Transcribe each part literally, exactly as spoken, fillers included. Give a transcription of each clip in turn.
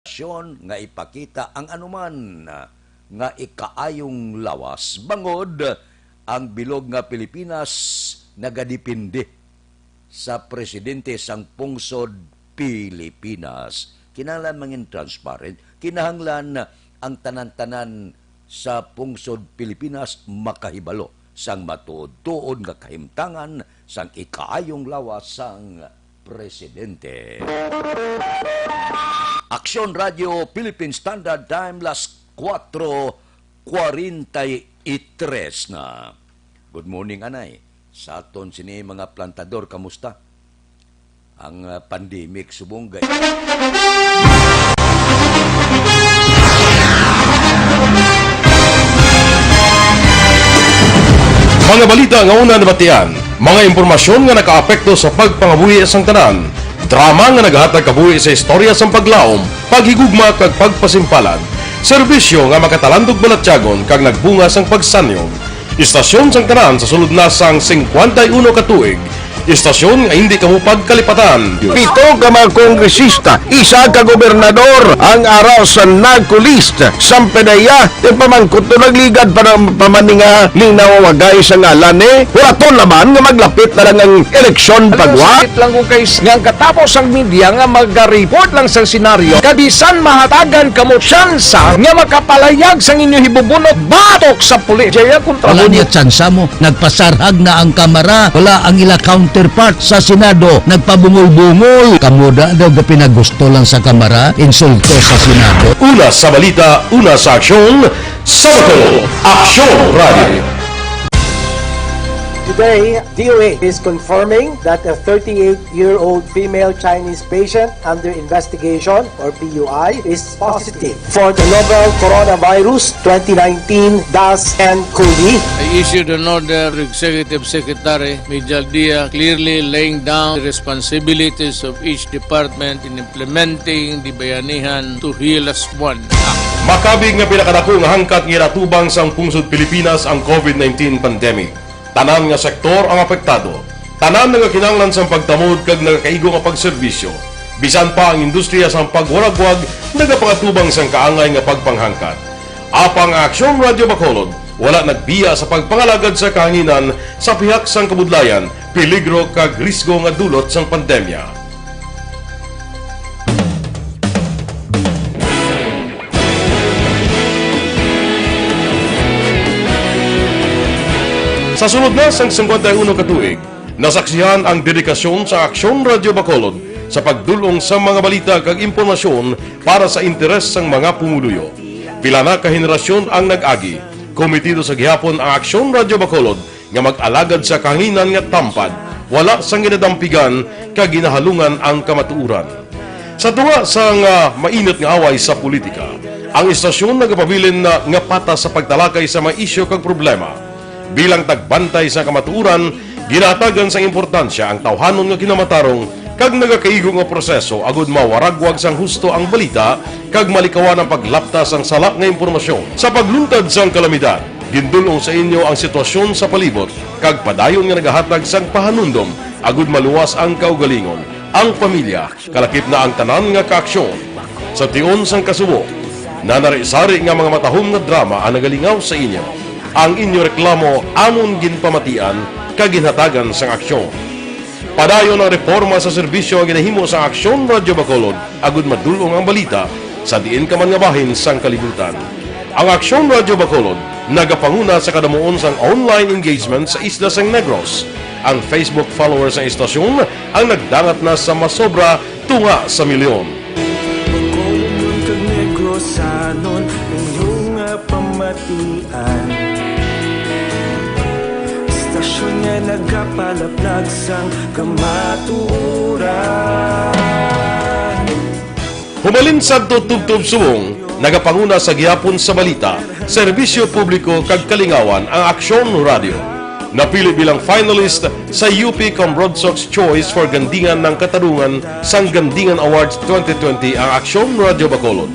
Aksyon nga ipakita ang anuman nga ikaayong lawas, bangod ang bilog nga Pilipinas nagadepende sa presidente sang pungsod Pilipinas. Kinahanglan mangin transparent, kinahanglan ang tanan-tanan sa pungsod Pilipinas makahibalo sang matuod-tuod nga kahimtangan sang ikaayong lawas sang presidente. Aksyon Radio Philippine Standard Time, las kuwatro kwarenta y tres na. Good morning, anay. Sa aton sini mga plantador, kamusta? Ang, ah, pandemic subong gay. Mga balita nga una nabatian, mga impormasyon nga nakaapekto sa pagpangabuhi sang tanan, drama nga nagahatag kabuhi sa istorya sang paglaom, paghigugma kag pagpasimpalan, serbisyo nga makatalandog balatyagon kag nagbunga sang pagsanyog. Istasyon sang tanan sa sulod na sang singkwenta y uno ka tuig. Istasyon nga hindi kamo pagkalipatan. Pito ka mga kongresista, isa ka gobernador ang ara sa narco list. Sampanaya, ipamangkot to, nagligad pa na, pa man ni nga linawagay sa ngalan ni. Huraton naman nga maglapit na lang ang eleksyon, pagwa. Sakit lang ko kay s-, nga ang katapos ang media nga maga-report lang sa senaryo. Kabisan mahatagan kamo tsansa nga makapalayag sang inyo hibubunot batok sa pulis. Jaya kontra Wala mo. Niya tsansa mo. Nagpasarhag na ang Kamara. Wala ang ila counterpart sa Senado. Nagpabungol-bungol. Kamo da daw ga pinagusto lang sa Kamara, insulto sa Senado. Una sa balita, una sa aksyon, sa Bacolod, Aksyon Radio. Today, D O H is confirming that a thirty-eight-year-old female Chinese patient under investigation, or P U I, is positive for the novel coronavirus twenty nineteen dash N COVID. I issued an order to Executive Secretary Mijal Dia, clearly laying down the responsibilities of each department in implementing the Bayanihan to Heal As One Act. Makabig nga pinakadako nga hangkat nga ginatubang sang pungsod Pilipinas ang COVID nineteen pandemic. Tanan nga sektor ang apektado. Tanan nagakinahanglan sang pagtamod kag nagakaigo nga pagserbisyo. Bisan pa ang industriya sang pagwaragwag nagapangatubang sang kaangay nga pagpanghangkat. Apang ang Aksyon Radio Bacolod wala nagbiya sa pagpangalagad sa kahanginan sa pihak sang kabudlayan, peligro kag risgo nga dulot sang pandemya. Sa sulod na sang singkwenta y uno ka tuig, nasaksihan ang dedikasyon sa Aksyon Radio Bacolod sa pagdul-ong sa mga balita kag impormasyon para sa interes sang mga pumuluyo. Pila na ka henerasyon ang nag-agi. Komitido sa gihapon ang Aksyon Radio Bacolod nga mag-alagad sa kahanginan nga tampad, wala sang ginadampigan kag ginahalungan ang kamatuoran. Sa tunga sang, ah, mainit nga away sa politika, ang istasyon nagapabilin na nga patas sa pagtalakay sa mga isyu kag problema. Bilang tagbantay sa kamatuoran, ginahatagan sang importansya ang tawhanon nga kinamatarong kag nagakaigo nga proseso agud mawaragwag sang husto ang balita kag malikawan ang paglapta sang sala nga impormasyon. Sa pagluntad sang kalamidad, gindul-ong sa inyo ang sitwasyon sa palibot kag padayon nga nagahatag sang pahanumdom agud maluwas ang kaugalingon, ang pamilya, kalakip na ang tanan nga kaaksyon. Sa tion sang kasubo, nanari-sari nga mga matahom nga drama ang nagalingaw sa inyo. Ang inyo reklamo amon ginpamatian kag ginhatagan sang aksyon. Padayon ang reporma sa serbisyo nga ginahimo sang Aksyon Radyo Bacolod agud madul-ong ang balita sa diin ka man nga bahin sang kalibutan. Ang Aksyon Radyo Bacolod nagapanguna sa kadamuon sang online engagement sa isla sang Negros. Ang Facebook followers sang istasyon ang nagdangat na sa masobra tunga sa milyon. Bacolodnon kag Negrosanon, inyo nga pamatian. Istasyon nga nagapalaplag sang kamatuoran. Humalin sadto tubtob subong, nagapanguna sa gihapon sa balita, serbisyo publiko kag kalingawan ang Aksyon Radyo. Napili bilang finalist sa U P Cambrodsoc's Choice for Gandingan ng Katarungan sang Gandingan Awards twenty twenty ang Aksyon Radyo Bacolod.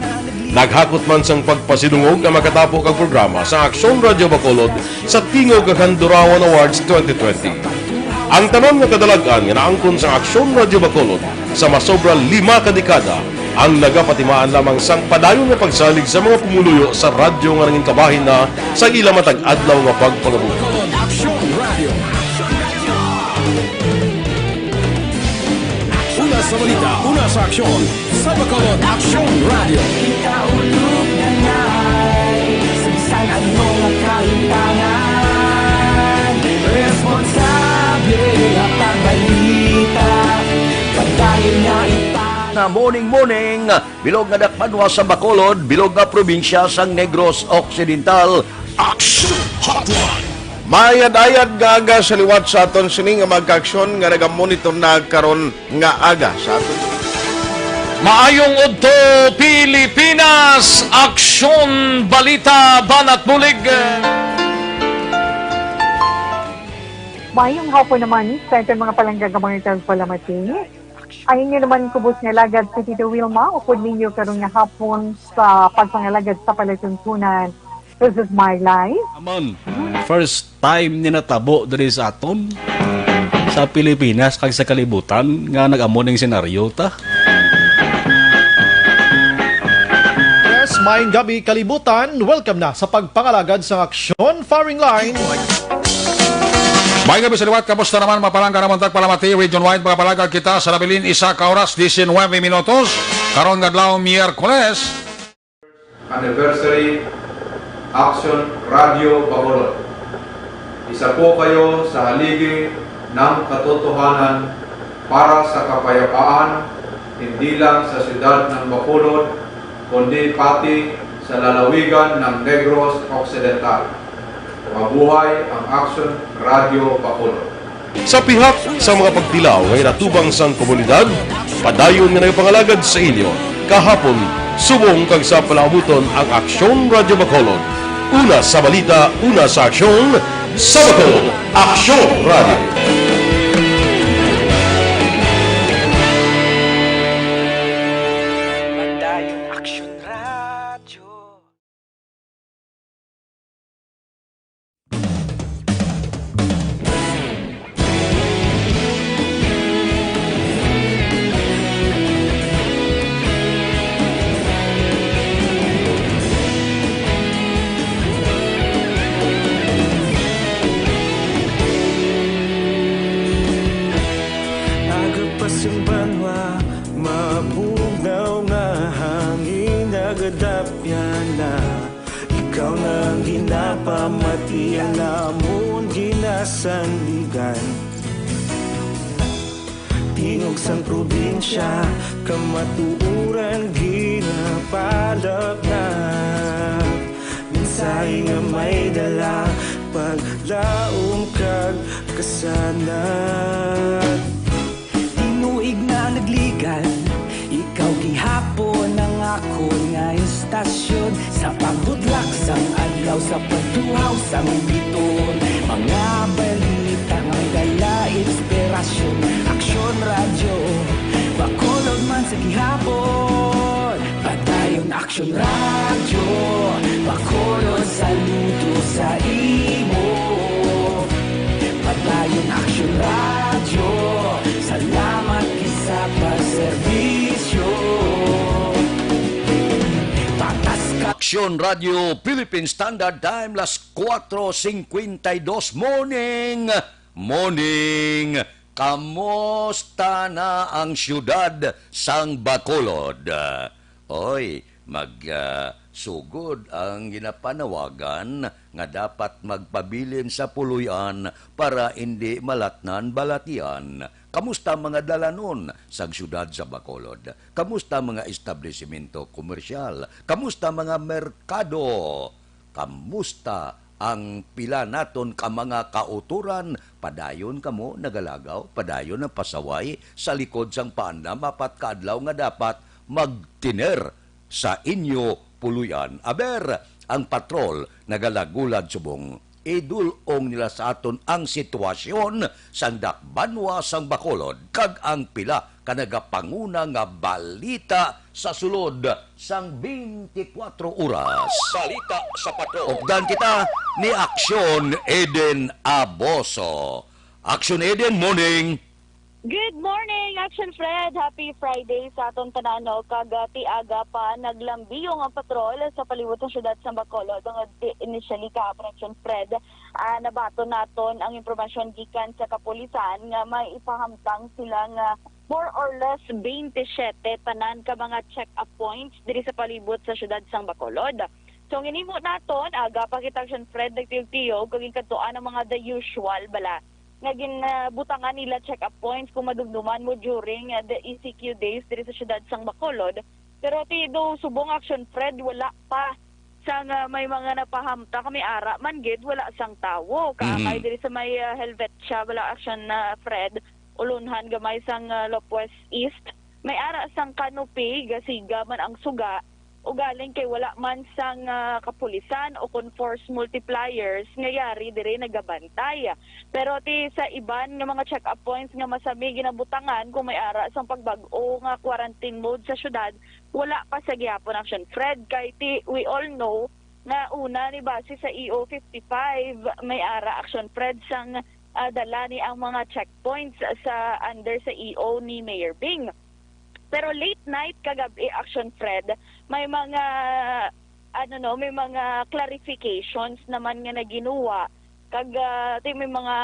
Naghakot man sang pagpasidungog ang makatapo kag programa sa Aksyon Radyo Bacolod sa Tingog kag Handurawan Awards twenty twenty. Ang tanan nga kadalag-an nga naangkon sa Aksyon Radyo Bacolod sa masobra lima ka dekada Ang nagapatimaan lamang sang padayon nga pagsalig sa mga pumuluyo sa radyo nga nangin kabahin na sa ila matag adlaw nga pagpangabuhi. Action Radio. Una sa balita, una sa aksyon, sa Bacolod Action Radio. Kita ulog na ngay, sa bisan ano nga kahintangan, responsable nga pagbalita, padayon na ipang- Na morning, morning, bilog nga dakbanwa sa Bacolod, bilog nga probinsya sang Negros Occidental. Action Hotline. Mayad-ayad nga aga sa liwat sa aton sini nga mga kaaksyon nga nagamonitor na karon nga aga sa aton. Maayong udto, Pilipinas! Aksyon, balita, banat bulig. Maayong hapon naman sa aton mga palangga nga mga tagpalamati. Ang inyo naman kubos nga alagad si Tito Wilma, upod ninyo karon nga hapon sa pagpangalagad sa palatuntunan. This is my life. Amon, first time ni natabo diri sa aton, sa Pilipinas kag sa kalibutan, nga nag-amo ning senaryo ta. Yes, maayong gabi, kalibutan. Welcome na sa pagpangalagad sa aksyon firing line. May gabi sa liwat, kamusta naman, mapalangga naman tagpalamati, region wide, mga palagad kita sa nabilin, isa ka oras, diecinuebe minutos, karon nga adlaw, Miyerkules. Anniversary, Action Radio Bacolod. Isa po kayo sa haligi ng katotohanan para sa kapayapaan, hindi lang sa siyudad ng Bacolod, kundi pati sa lalawigan ng Negros Occidental. Mabuhay ang Action Radio Bacolod. Sa pihak sa mga pagtilaw nga ginatubang sang komunidad, padayon nga nagapangalagad sa inyo kahapon, subong kag sa palaabuton ang Aksyon Radyo Bacolod. Una sa balita, una sa aksyon, sa Bacolod, Aksyon Radyo. Padayon Aksyon Radyo. Aga pa sang banwa, mabugnaw nga hangin nagadapyan na. Ikaw na ang ginapamati, ang amon ginasandigan. Tingog sang probinsya, kamatuoran ginapalapnap. Mensahe nga may dala, paglaom kag kasanag. Tinuig na nagligan, ikaw gihapon ang akon nga istasyon. Sa pagbutlak sang adlaw, sa pagtuhaw sang biton, mga balita nga may dala inspirasyon. Aksyon Radyo, Bacolod man sa gihapon. Padayon Aksyon Radyo, Bacolod, saludo sa imo. Padayon Aksyon Radyo, salamat gid sa pagserbisyo. Patas ka. Aksyon Radyo, Philippine Standard Time, las cuatro cincuenta y dos. Morning! Morning! Kamusta na ang siyudad sang Bacolod? Oy, mag, ah, sugod ang ginapanawagan nga dapat magpabilin sa puloy-an para indi malatnan balatian. Kamusta mga dalanon sang siyudad sa Bacolod? Kamusta mga establisimento komersyal? Kamusta mga merkado? Kamusta ang pila naton ka mga kautoran? Padayon kamo nagalagaw, padayon ang pasaway sa likod sang paandam apat ka adlaw nga dapat magtiner sa inyo puloy-an. Aber, ang patrol nagalagulad subong idul-ong nila sa aton ang sitwasyon sang dakbanwa sang Bacolod kag ang pila ka nagapanguna nga balita sa sulod sang twenty-four oras. Balita sa Patrol. Updan kita ni Aksyon Eden Aboso. Aksyon Eden, morning. Good morning, Action Fred! Happy Friday sa aton tanan, no? Kag, ah, ti aga pa naglambiyong ang patrol sa palibot sa siyudad sa Bacolod. Tungod ti initially ka, Action Fred, ah, nabaton naton ang impormasyon gikan sa kapulisan nga may ipahamtang sila nga more or less twenty-seven tanan ka mga check-up points diri sa palibot sa siyudad sang Bacolod. So, ang ginhimo naton, aga pa kita, Action Fred, nagtiyog-tiyog kag ginkadtuan ang mga the usual bala nga ginbutangan nila check-up points kung madumduman mo during, uh, the E C Q days diri sa siyudad sang Bacolod. Pero ti do subong, Action Fred, wala pa sang, uh, may mga napahamtang kami ara man gid, wala sang tawo. Kaangay Mhm. diri sa may, uh, Helvetia, wala, Action, uh, Fred, ulunhan gamay sang, uh, Lopez East. May ara sang canopy, gasiga man ang suga, ugaling kay wala man sang, ah, kapulisan o kon force multipliers nga yari diri nagabantay. Pero ti sa iban nga mga check-up points nga masami ginabutangan kung may ara sang pagbag-o nga quarantine mode sa syudad, wala pa sa gihapon, Action Fred, kay ti we all know nga una ni base sa E O fifty-five, may ara, Action Fred, sang, ah, dala ni ang mga checkpoints sa under sa E O ni Mayor Bing. Pero late night kagab-i, Action Fred, may mga, ano, no, may mga clarifications naman nga naginuwa. Kag, ah, ti may mga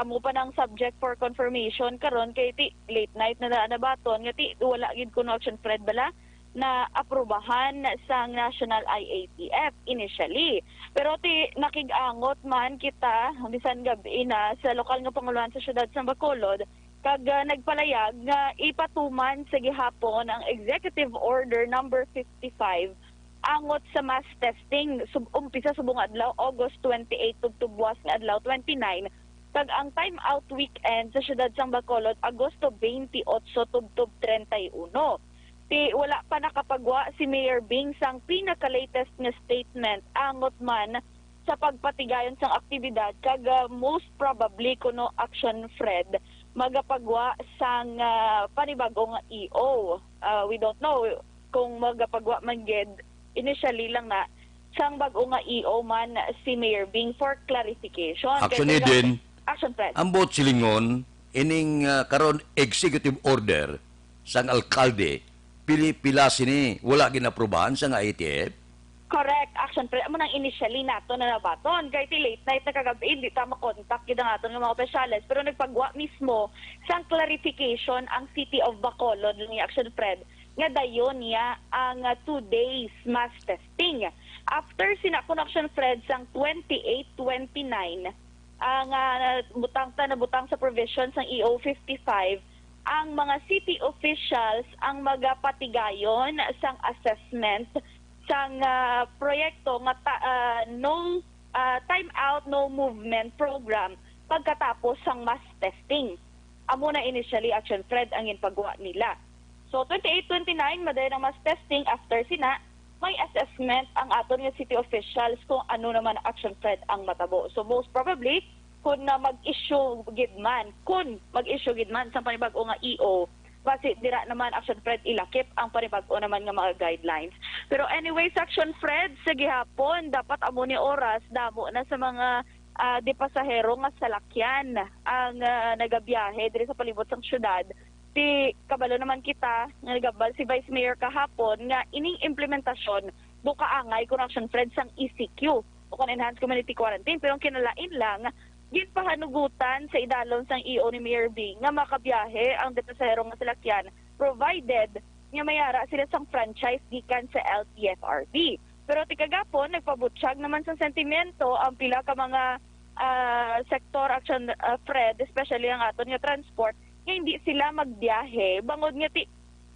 amo pa nang subject for confirmation karon kay ti late night na na- nabaton nga ti wala gid kuno, Action Fred, bala na aprubahan sang National I A T F initially. Pero ti nakig-angot man kita bisan gab-i na sa lokal nga pangulohan sa siyudad sa Bacolod, kag, ah, nagpalayag nga ipatuman sa gihapon ang Executive Order Number fifty-five angot sa mass testing, sub-, umpisa subong adlaw, August twenty-eight, tubtob buwas nga adlaw, twenty-nine, kag ang time out weekend sa siyudad sang Bacolod, Agosto twenty-eight tubtob treinta y uno. Ti wala pa nakapagwa si Mayor Bing sang pinaka-latest nga statement angot man sa pagpatigayon sang aktibidad, kag, ah, most probably kuno, Action Fred, magapagwa sang, ah, panibag-o nga E O. Ah, we don't know kung magapagwa man gid, initially lang na, sang bag-o nga E O man si Mayor Bing for clarification. Kay Actually, kung din, Action Fred. Ang buot silingon, ining, ah, karon executive order sang alkalde, pili-, pila sini wala ginaprubahan sang I A T F? Correct, Action Fred. Amo nang initially nato na nabaton. Kay ti late night na kagabi, hindi ta makontak gid ang aton nga mga opisyales. Pero nagpagwa mismo sang clarification ang City of Bacolod, lang ni Action Fred, nga dayon niya ang, ah, two days mass testing. After sina, kuno, Action Fred, sang twenty-eight, twenty-nine, ang, ah, butang ta, nabutang sa provision sang E O fifty-five, ang mga city officials ang magapatigayon sang assessment sang, ah, proyekto nga ta-, ah, no, ah, time out, no movement program pagkatapos sang mass testing. Amo na initially, Action Fred, ang ginpagwa nila. So, twenty-eight, twenty-nine, madayon ang mass testing. After sina, may assessment ang aton nga city officials kung ano naman, Action Fred, ang matabo. So, most probably, kung na mag-issue gid man, kung mag-issue gid man sa panibag-o nga E O, basi dira naman, Action Fred, ilakip ang panibag-o naman nga mga guidelines. Pero anyways, Action Fred, sa gihapon, dapat amo ni oras, damo na sa mga, ah, di pasahero nga salakyan ang, ah, nagabiyahe diri sa palibot sang syudad. Ti kabalo naman kita nga nagabal si Vice Mayor kahapon nga ining implementasyon do kaangay kon, Action Fred, sang E C Q o kon enhanced community quarantine. Pero ang kinalain lang, ginpahanugutan sa idalom sang E O ni Mayor Bing nga makabiyahe ang di pasahero nga salakyan, provided nga may ara sila sang franchise gikan sa L T F R B. Pero ti kagapon, nagpabutyag naman sang sentimento ang pila ka mga, ah, sektor, Action, ah, Fred, especially ang aton nga transport, nga hindi sila magbiyahe bangod nga ti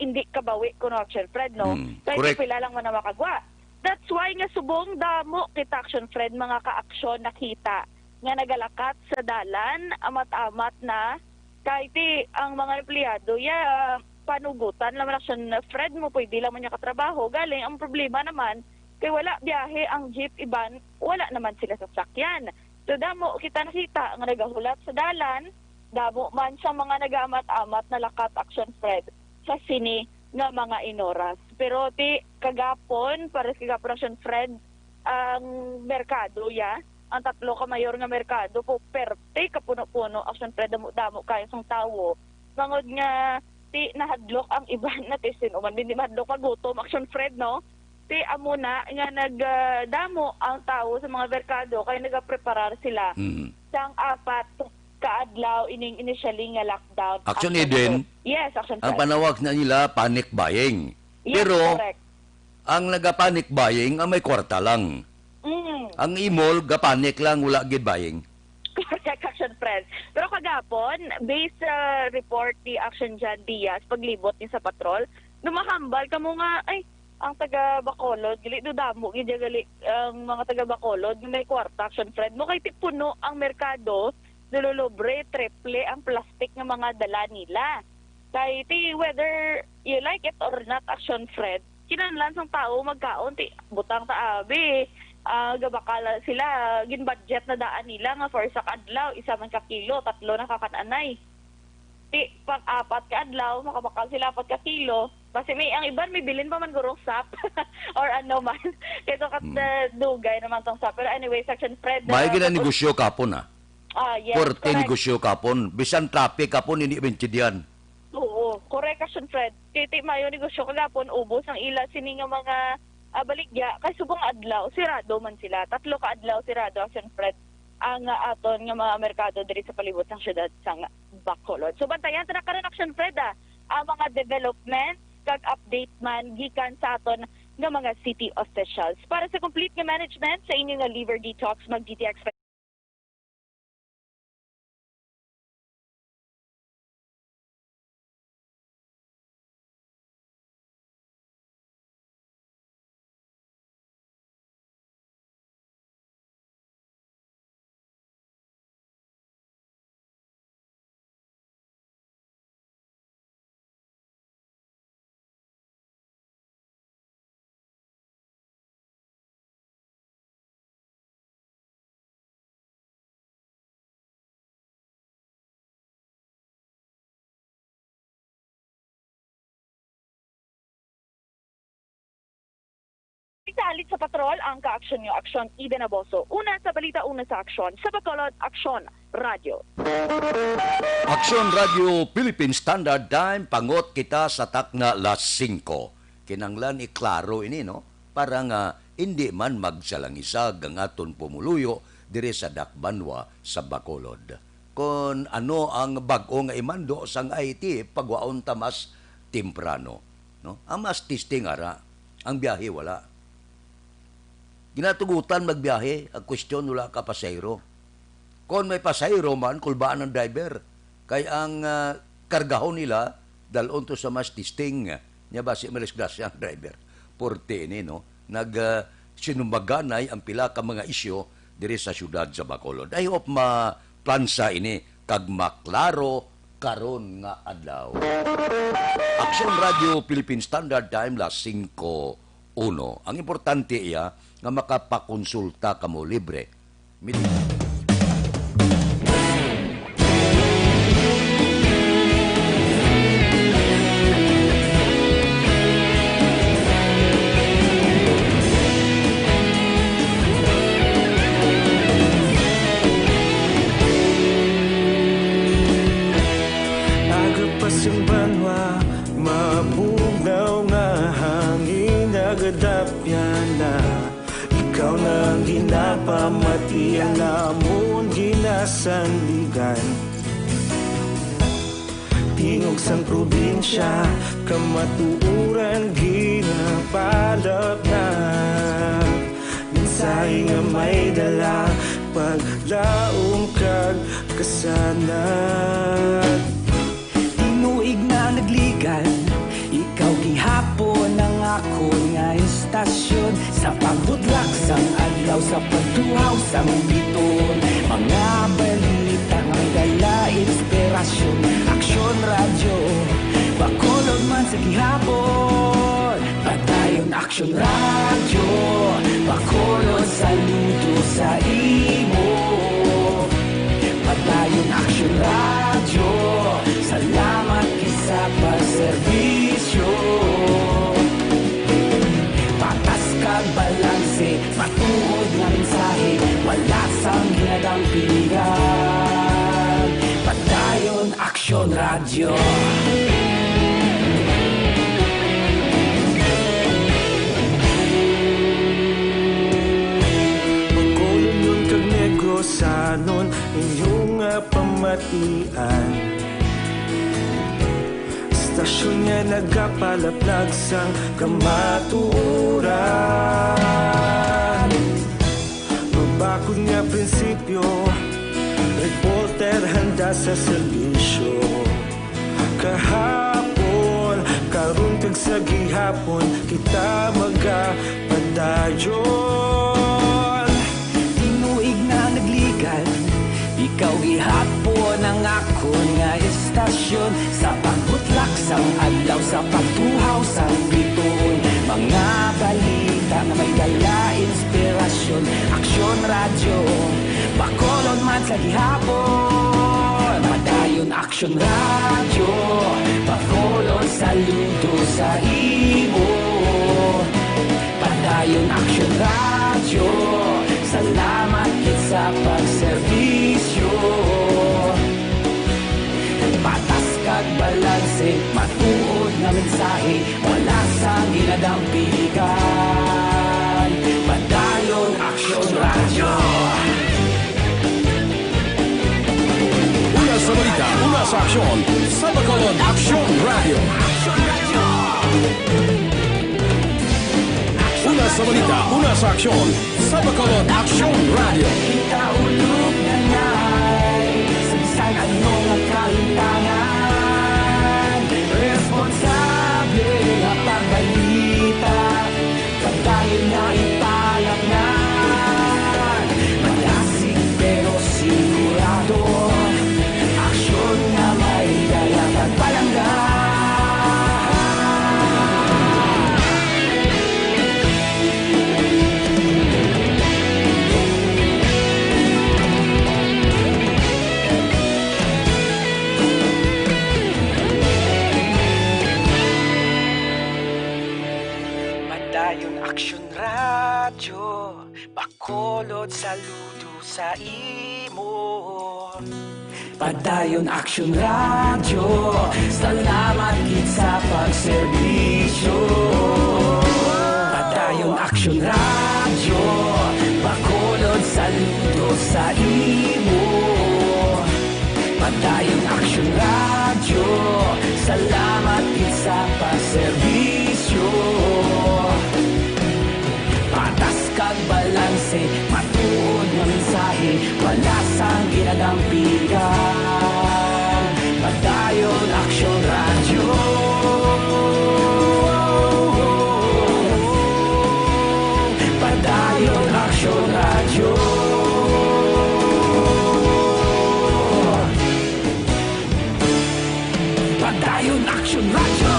hindi kabawi kuno, Action Fred, no? Hmm, Kay correct. Pila lang man ang makagwa. That's why nga subong damo kita, Action Fred, mga ka-aksyon nakita nga nagalakat sa dalan, amat-amat na, kay ti ang mga empleyado, ya, panugutan lang man, Action Fred, mo pwede lang man niya katrabaho. Galing, ang problema naman, kay wala biyahe ang jeep iban, wala naman sila sasakyan. So, damo kita nakita nga nagahulat sa dalan, damo man sa mga nagamat-amat na lakat, Action Fred, sa sini nga mga inoras. Pero ti kagapon, pares kagapon, Action Fred, ang merkado, ya, ang tatlo ka mayor nga merkado, po, perte ka puno-puno, Action Fred, damo-damo kayo sang tawo. Bangod nga ti nahadlok ang iban, natisin-o man, hindi mahadlok, magutom, Action Fred, no? Ti amo na nga nag, ah, damo ang tawo sa mga merkado kay nagapreparar sila Mm. sang apat ka adlaw ining initially nga lockdown. Actually, Action Fred. Yes, Action Ang Fred. panawag na nila, panic buying. Yes, Pero, correct. ang naga-panic buying, ang may kwarta lang. Mm. Ang imol, ga-panic lang, wala gid buying. Correct, Action Fred. Pero kagapon, based sa report ni Action John Diaz, paglibot ni sa patrol, numahambal kamo nga, ay, ang taga Bacolod, gali do damo gid ya gali ang mga taga Bacolod nga may kwarta, Action Fred. Mo kay ti puno ang merkado, dulolobre, triple ang plastic nga mga dala nila. Kay ti whether you like it or not, Action Fred, kinahanglan sang tawo magkaon, ti butang ta abi. Ah, gabakala sila, gin-budget na daan nila nga for sa kadlaw, isa man ka kilo, tatlo na ka kan-anay. Ti pang apat ka adlaw, makabakal sila apat ka kilo. Basi may, ang iban may bilin pa man gurong sap or ano man. Kay to kat, Mm. eh, dugay naman tong sap. Pero anyway, Action Fred, May ah, gina tapos negosyo kapon, ah. Ah, yes, Puwerte correct. negosyo kapon. Bisan traffic kapon, hindi maintindihan. Oo, correct, Action Fred. Kay ti mayo negosyo kagapon, ubos ang ila sini nga mga, ah, baligya. Kay subong adlaw, sirado man sila. Tatlo ka adlaw, sirado, Action Fred, ang, ah, aton nga mga merkado diri sa palibot sang siyudad sang Bacolod. So, bantayan ta na karon, Action Fred, ah, ang mga development kag update man gikan sa aton nga mga city officials. Para sa complete nga management sa inyo nga liver detox, mag-D T X Isalit sa patrol ang kaaksyon nyo. Aksyon, Eden Aboso. Una sa balita, una sa aksyon. Sa Bacolod, Aksyon Radyo. Aksyon Radyo Philippine Standard Time, pangot kita sa takna las singko. Kinanglan iklaro ini, no? Para nga hindi man magsalangisag ang aton pumuluyo diri sa dakbanwa sa Bacolod. Kon ano ang bag-o nga imando sang I T, pagwaon ta mas temprano, no? Ang mas testing ara, ang biyahe wala. Ginatugutan magbiyahe, ang kwestiyon wala ka pasahero. Kon may pasahero man, kulbaan ang driver. Kay ang, ah, kargahon nila, dalon to sa mas testing. Nya basi madisgrasya ang driver. Porte ini, no? Nag, ah, sinumaganay ang pila ka mga isyu diri sa siyudad sa Bacolod. I hope maplansa ini kag maklaro karon nga adlaw. Aksyon Radyo Philippine Standard Time, las singko uno. Ang importante iya nga makapakonsulta kamo libre. Midi- Agapas ang banwa, mabugnaw nga hangin, nagadapyan na. Ikaw na ang ginapamati, ang amon ginasandigan. Tingog sang probinsya, kamatuoran ginapalapnap. Mensahe nga may dala, paglaom kag kasanag. Tinuig na nagligan, ikaw gihapon ang akon nga istasyon. Sa pagbudlak sang adlaw, sa pagtuhaw sang biton, mga balita nga may dala inspirasyon. Aksyon Radyo, Bacolod man sa gihapon. Padayon Aksyon Radyo, Bacolod, saludo sa imo. Padayon Aksyon Radyo, salamat gid sa pagserbisyo. Patas kag balanse, matuod nga mensahe, wala sang ginadampingan. Padayon Aksyon Radyo. Inyo nga pamatian, istasyon nga nagapalaplag sang kamatuoran. Mabakod nga prinsipyo, reporter handa sa serbisyo. Kahapon, karon kag sa gihapon, kita magapadayon. Tinuig na nagligal, ikaw gihapon ang akon nga istasyon. Sa pagbutlak sang adlaw, sa pagtuhaw sang bituon, mga balita nga may dala inspirasyon. Aksyon Radyo, Bacolod man sa gihapon. Padayon Aksyon Radyo, Bacolod, saludo sa imo. Padayon Aksyon Radyo, salamat gid sa pagserbisyo. Patas kag balanse, matuod nga mensahe, wala sang ginadampigan. Padayon Aksyon Radyo. Una sa balita, una sa aksyon, sa Bacolod Aksyon Radyo. Una sa balita, una sa aksyon, sa Bacolod Aksyon Radyo. Kita ulog na ngay, sa bisan ano nga kahintangan, responsable nga pagbalita. Padayon nga ipalapnan, malasig pero sigurado. Aksyon nga may dala kag palangga. Padayon Aksyon Radyo, Bacolod, saludo sa imo. Padayon Aksyon Radyo, salamat gid sa pagserbisyo. Padayon Aksyon Radyo, Bacolod, saludo sa imo. Padayon Aksyon Radyo, salamat gid sa pagserbisyo. Patas kag balanse, matuod nga mensahe, wala sang ginadampigan. Padayon Aksyon Radyo. Padayon Aksyon Radyo. Padayon Aksyon Radyo.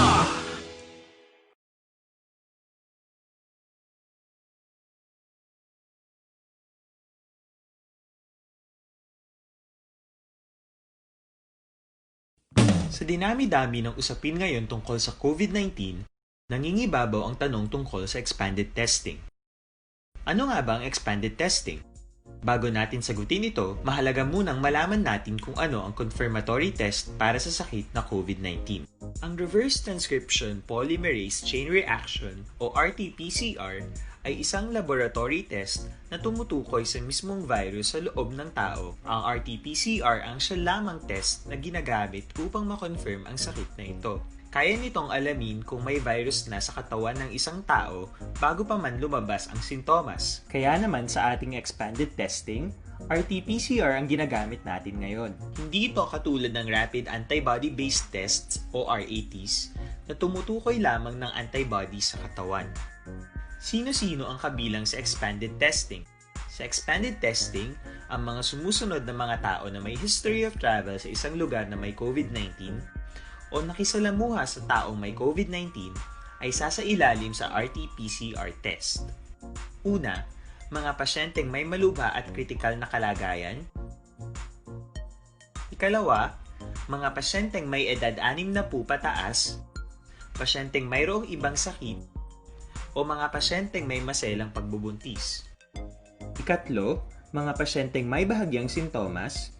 Sa dinami-dami ng usapin ngayon tungkol sa COVID nineteen, nangingibabaw ang tanong tungkol sa expanded testing. Ano nga ba ang expanded testing? Bago natin sagutin ito, mahalaga munang malaman natin kung ano ang confirmatory test para sa sakit na COVID nineteen. Ang reverse transcription polymerase chain reaction o R T P C R ay isang laboratory test na tumutukoy sa mismong virus sa loob ng tao. Ang R T P C R ang siya lamang test na ginagamit upang ma-confirm ang sakit na ito. Kaya nitong alamin kung may virus na sa katawan ng isang tao bago pa man lumabas ang sintomas. Kaya naman sa ating expanded testing, R T P C R ang ginagamit natin ngayon. Hindi ito katulad ng rapid antibody-based tests o R A Ts na tumutukoy lamang ng antibody sa katawan. Sino-sino ang kabilang sa expanded testing? Sa expanded testing, ang mga sumusunod na mga tao na may history of travel sa isang lugar na may COVID nineteen o nakisalamuha sa taong may COVID nineteen ay sasailalim sa R T P C R test. Una, mga pasyenteng may malubha at kritikal na kalagayan. Ikalawa, mga pasyenteng may edad anim na po pataas, pasyenteng mayroong ibang sakit, o mga pasyenteng may maselang pagbubuntis. Ikatlo, mga pasyenteng may bahagyang sintomas.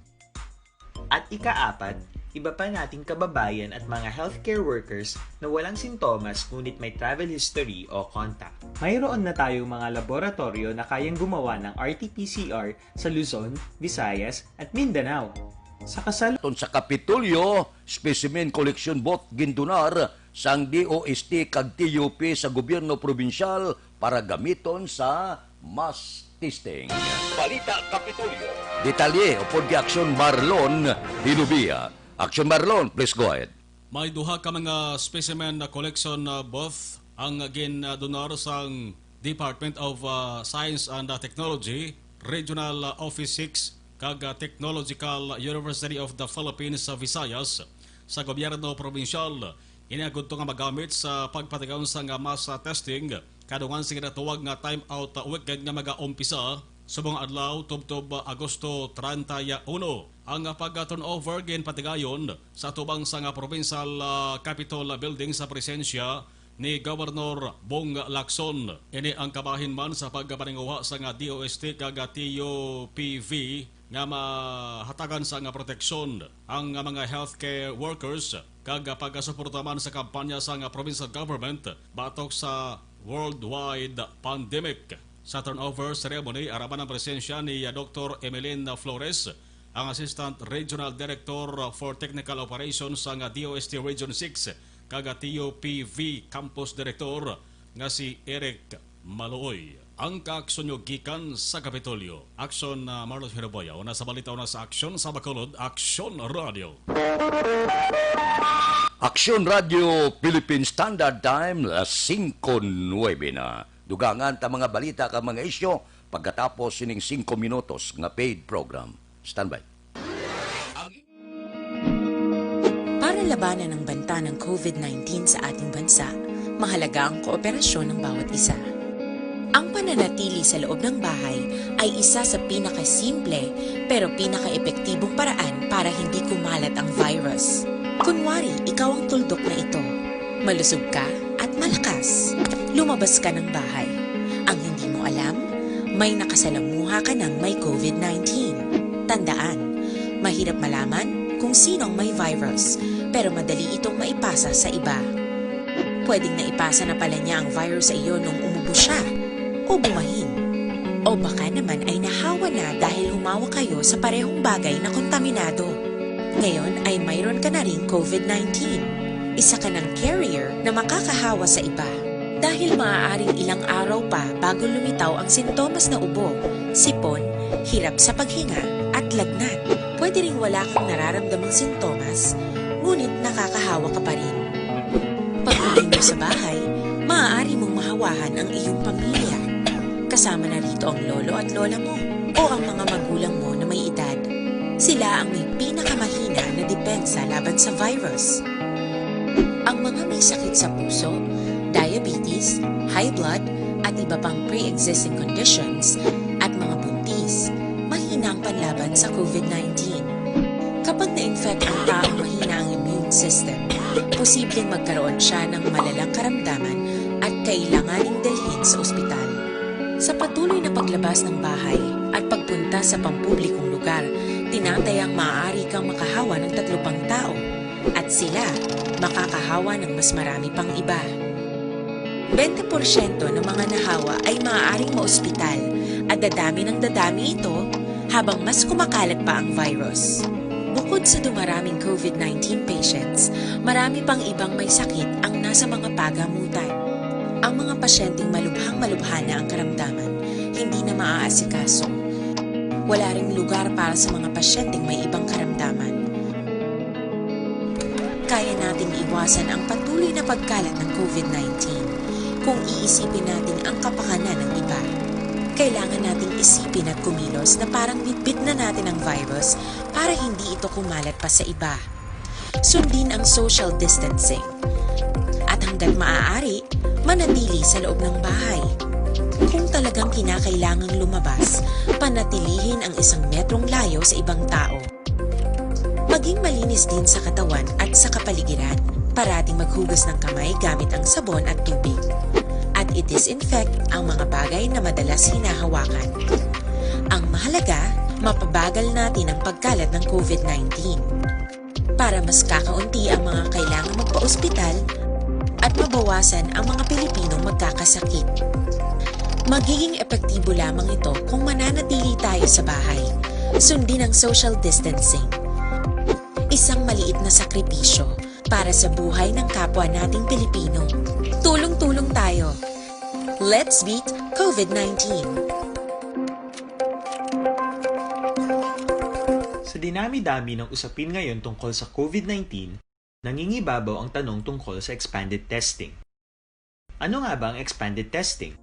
At ikaapat, Iba pa nating kababayan at mga healthcare workers na walang sintomas ngunit may travel history o contact. Mayroon na tayong mga laboratoryo na kayang gumawa ng R T P C R sa Luzon, Visayas, at Mindanao. Sa kasal- Ton sa Kapitolyo, specimen collection booth gindunar sang D O S T kag T U P sa gobyerno probinsyal para gamiton sa mass testing. Balita Kapitolyo. Detalye upod kay Aksyon Marlon Hilubia. Aksyon Marlon, please go ahead. May duha ka mga specimen collection, uh, booth ang gindonar sang Department of, uh, Science and, uh, Technology, Regional, uh, Office six, kag, uh, Technological University of the Philippines sa Visayas sa gobyerno probinsyal. Ini agudto nga magamit sa pagpatigayon sang, uh, mass, uh, testing kadungan sa ginatawag nga time out, uh, weekend nga magaumpisa subong adlaw tubtob, uh, Agosto treinta y uno. Ang, uh, pag-turnover ginpatigayon sa atubang sang, uh, Provincial, uh, Capitol Building sa presensya ni Governor Bong Lacson. Ini ang kabahin man sa pagpaninguha sang D O S T kag T U P V nga mahatagan sang proteksyon ang mga healthcare workers kag pagasuporta man sa kampanya sang provincial government batok sa worldwide pandemic. Sa turnover ceremony, araman ang presensya ni Doktor Emeline Flores, ang Assistant Regional Director for Technical Operations sang D O S T Region six, kag T U P V Campus Director nga si Eric Maluoy. Ang kaaksyon nyo gikan sa Kapitolyo. Aksyon, ah, Marlos Hiroboya. Una sa balita, una sa aksyon sa Bacolod, Aksyon Radio. Aksyon Radio Philippine Standard Time, las singko nuebe na. Dugangan ta mga balita kag mga isyu pagkatapos sining singko minutos nga paid program. Standby. Para labanan ang banta ng COVID nineteen sa ating bansa, mahalaga ang kooperasyon ng bawat isa. Ang pananatili sa loob ng bahay ay isa sa pinakasimple pero pinakaepektibong paraan para hindi kumalat ang virus. Kunwari, ikaw ang tuldok na ito. Malusog ka at malakas. Lumabas ka ng bahay. Ang hindi mo alam, may nakasalamuha ka ng may COVID nineteen. Tandaan, mahirap malaman kung sino ang may virus, pero madali itong maipasa sa iba. Pwedeng naipasa na pala niya ang virus sa iyo nung umubo siya, o bumahin. O baka naman ay nahawa na dahil humawak kayo sa parehong bagay na kontaminado. Ngayon ay mayroon ka na ring COVID nineteen. Isa ka ng carrier na makakahawa sa iba. Dahil maaaring ilang araw pa bago lumitaw ang sintomas na ubo, sipon, hirap sa paghinga, at lagnat. Pwede ring wala kang nararamdamang sintomas, ngunit nakakahawa ka pa rin. Pag-uwi mo sa bahay, maaari mong mahawahan ang iyong pamilya. Kasama na rito ang lolo at lola mo o ang mga magulang mo na may edad. Sila ang may pinakamahina na depensa laban sa virus. Ang mga may sakit sa puso, diabetes, high blood, at iba pang pre-existing conditions, at mga buntis, mahina ang panlaban sa COVID nineteen. Kapag na-infect ang taong mahina ang immune system, posibleng magkaroon siya ng malalang karamdaman at kailanganing dalhin sa ospital. Sa patuloy na paglabas ng bahay at pagpunta sa pampublikong lugar, tinatayang maaari kang makahawa ng tatlo pang tao at sila makakahawa ng mas marami pang iba. Bente porsyento ng mga nahawa ay maaaring maospital at dadami ng dadami ito habang mas kumakalat pa ang virus. Bukod sa dumaraming COVID nineteen patients, marami pang ibang may sakit ang nasa mga pagamutan. Ang mga pasyenteng malubhang-malubha na ang karamdaman, hindi na maaasikaso. Wala ring lugar para sa mga pasyenteng may ibang karamdaman. Kaya nating iwasan ang patuloy na pagkalat ng COVID nineteen kung iisipin natin ang kapakanan ng iba. Kailangan nating isipin at kumilos na parang bitbit na natin ang virus para hindi ito kumalat pa sa iba. Sundin ang social distancing. At hanggat maaari, manatili sa loob ng bahay. Kung talagang kinakailangang lumabas, panatilihin ang isang metrong layo sa ibang tao. Maging malinis din sa katawan at sa kapaligiran. Parating maghugas ng kamay gamit ang sabon at tubig. At i-disinfect ang mga bagay na madalas hinahawakan. Ang mahalaga, mapabagal natin ang pagkalat ng COVID nineteen. para mas kakaunti ang mga kailangan magpa-ospital at mabawasan ang mga Pilipinong magkakasakit. Magiging epektibo lamang ito kung mananatili tayo sa bahay, sundin ang social distancing. Isang maliit na sakripisyo para sa buhay ng kapwa nating Pilipino. Tulong-tulong tayo. Let's beat COVID nineteen. Sa dinami-dami ng usapin ngayon tungkol sa COVID nineteen, nangingibabaw ang tanong tungkol sa expanded testing. Ano nga ba ang expanded testing?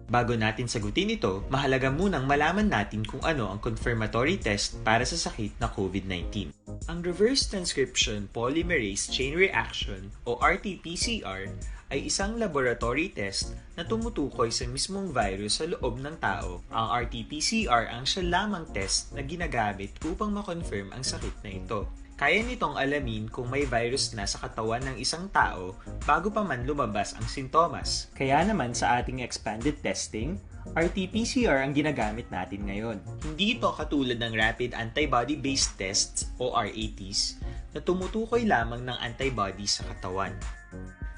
Bago natin sagutin ito, mahalaga munang malaman natin kung ano ang confirmatory test para sa sakit na COVID nineteen. Ang reverse transcription polymerase chain reaction o R T P C R ay isang laboratory test na tumutukoy sa mismong virus sa loob ng tao. Ang R T P C R ang siya lamang test na ginagamit upang ma-confirm ang sakit na ito. Kaya nitong alamin kung may virus na sa katawan ng isang tao bago pa man lumabas ang sintomas. Kaya naman sa ating expanded testing, R T P C R ang ginagamit natin ngayon. Hindi ito katulad ng rapid antibody-based tests o R A Ts na tumutukoy lamang ng antibody sa katawan.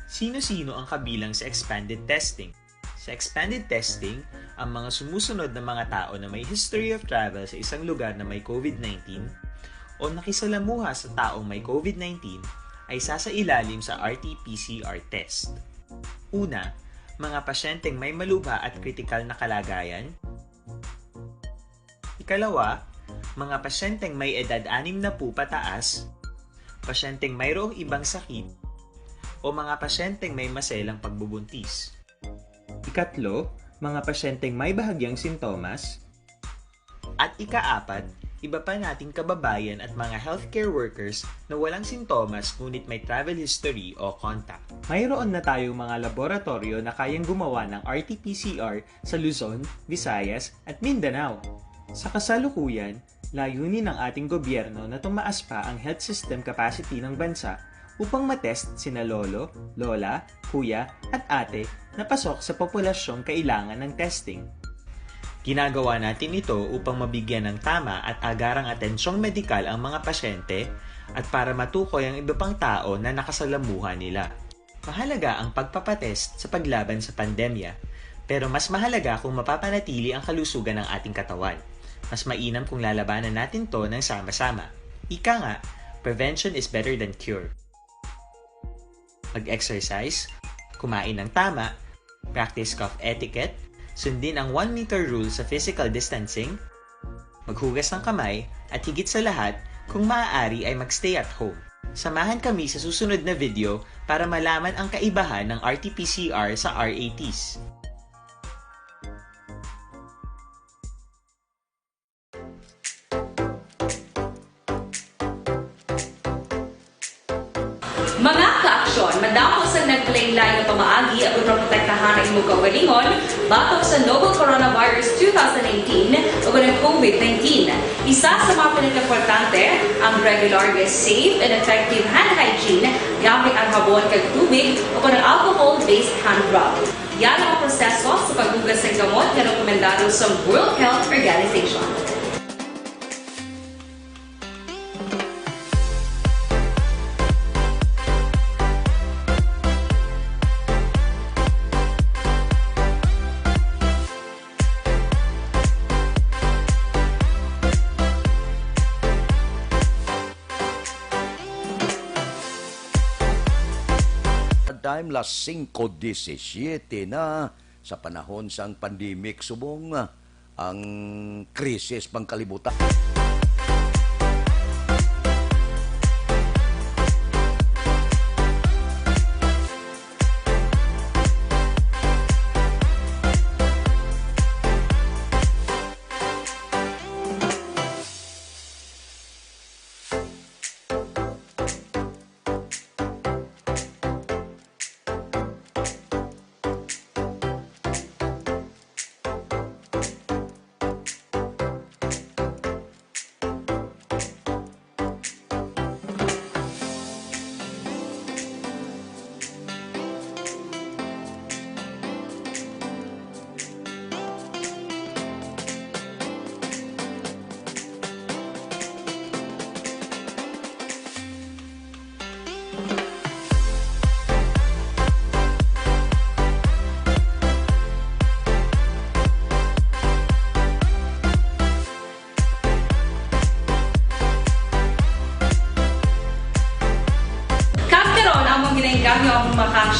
Sino-sino ang kabilang sa expanded testing? Sa expanded testing, ang mga sumusunod na mga tao na may history of travel sa isang lugar na may COVID nineteen o nakisalamuha sa taong may COVID nineteen ay sasailalim sa R T P C R test. Una, mga pasyenteng may malubha at kritikal na kalagayan. Ikalawa, mga pasyenteng may edad anim na po pataas, pasyenteng mayroong ibang sakit, o mga pasyenteng may maselang pagbubuntis. Ikatlo, mga pasyenteng may bahagyang sintomas. At ikaapat, iba pa nating kababayan at mga healthcare workers na walang sintomas ngunit may travel history o contact. Mayroon na tayong mga laboratoryo na kayang gumawa ng R T P C R sa Luzon, Visayas, at Mindanao. Sa kasalukuyan, layunin ng ating gobyerno na tumaas pa ang health system capacity ng bansa upang matest sina lolo, lola, kuya, at ate na pasok sa populasyong kailangan ng testing. Ginagawa natin ito upang mabigyan ng tama at agarang atensyong medikal ang mga pasyente at para matukoy ang iba pang tao na nakasalamuha nila. Mahalaga ang pagpapatest sa paglaban sa pandemya, pero mas mahalaga kung mapapanatili ang kalusugan ng ating katawan. Mas mainam kung lalabanan natin 'to ng sama-sama. Ika nga, prevention is better than cure. Mag-exercise, kumain ng tama, practice cough etiquette, sundin ang one meter rule sa physical distancing, maghugas ng kamay, at higit sa lahat, kung maaari ay mag-stay at home. Samahan kami sa susunod na video para malaman ang kaibahan ng R T P C R sa R A Ts. Mga kaaksyon, madamo sang naglain-lain nga pamaagi aron maprotektahan ang imo kaugalingon batok sa novel coronavirus two thousand eighteen o ang COVID nineteen. Isa sa mga pinakaimportante ang regular nga safe and effective hand hygiene gamit ang habon kag tubig o ang alcohol-based hand rub. Yara ang proseso sa paghugas sang kamot nga rekomendado sang World Health Organization. Time, las singko disisiete na sa panahon sang pandemic, subong ang krisis pangkalibutan.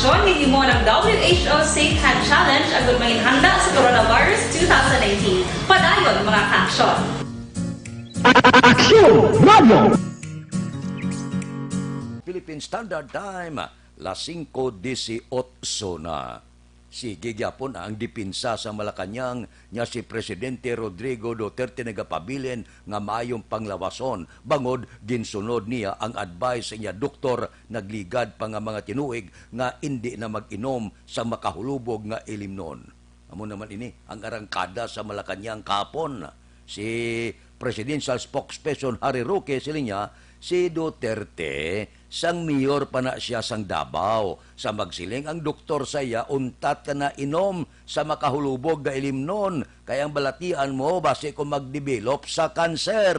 Gihimo ang W H O Safe Hand Challenge agud mangin handa sa coronavirus two thousand nineteen. Padayon, mga ka-aksyon! Aksyon Radio! Philippine Standard Time, las singko disiotso na. Sige gyapon ang depensa sa Malacañang nga si Presidente Rodrigo Duterte nagapabilin nga maayong panglawason bangod ginsunod niya ang advice sa iya doktor, nagligad pa nga mga tinuig nga indi na mag-inom sa makahulubog nga ilimnon. Amo naman ini ang arangkada sa Malacañang kahapon. Si Presidential Spokesperson Harry Roque, siling niya, si Duterte, sang mayor pa na siya sang Davao, sa magsiling ang doktor sa iya, untat ka na inom sa makahulubog nga ilimnon, kay ang balatian mo basi ko magdevelop sa kanser.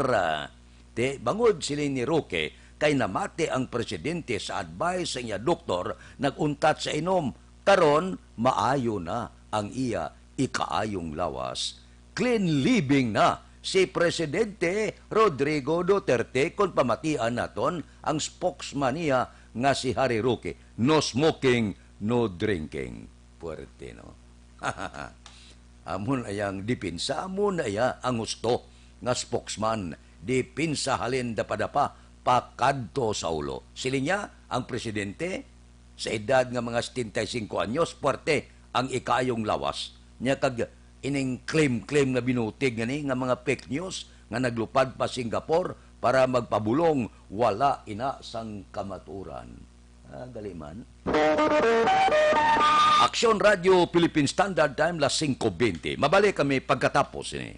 Ti, bangod siling ni Roque, kay namati ang presidente sa advice sa iya doktor, nag-untat sa inom. Karon, maayo na ang iya ikaayong lawas. Clean living na si Presidente Rodrigo Duterte, kon pamatian naton ang spokesman niya nga si Harry Roque. No smoking, no drinking. Puwerte, no? Amo na iya ang depensa, amo na iya ang husto nga spokesman. Depensa halin dapadapa pakadto sa ulo. Siling niya, ang presidente, sa edad nga mga setenta y cinco anyos, puwerte ang ikaayong lawas niya, kag ining claim-claim nga binutig nga ni nga mga fake news nga naglupad pa Singapore para magpabulong, wala ina sang kamaturan. Ah, gali man. Aksyon Radio Philippine Standard Time, las singko bente. Mabalik kami pagkatapos ini.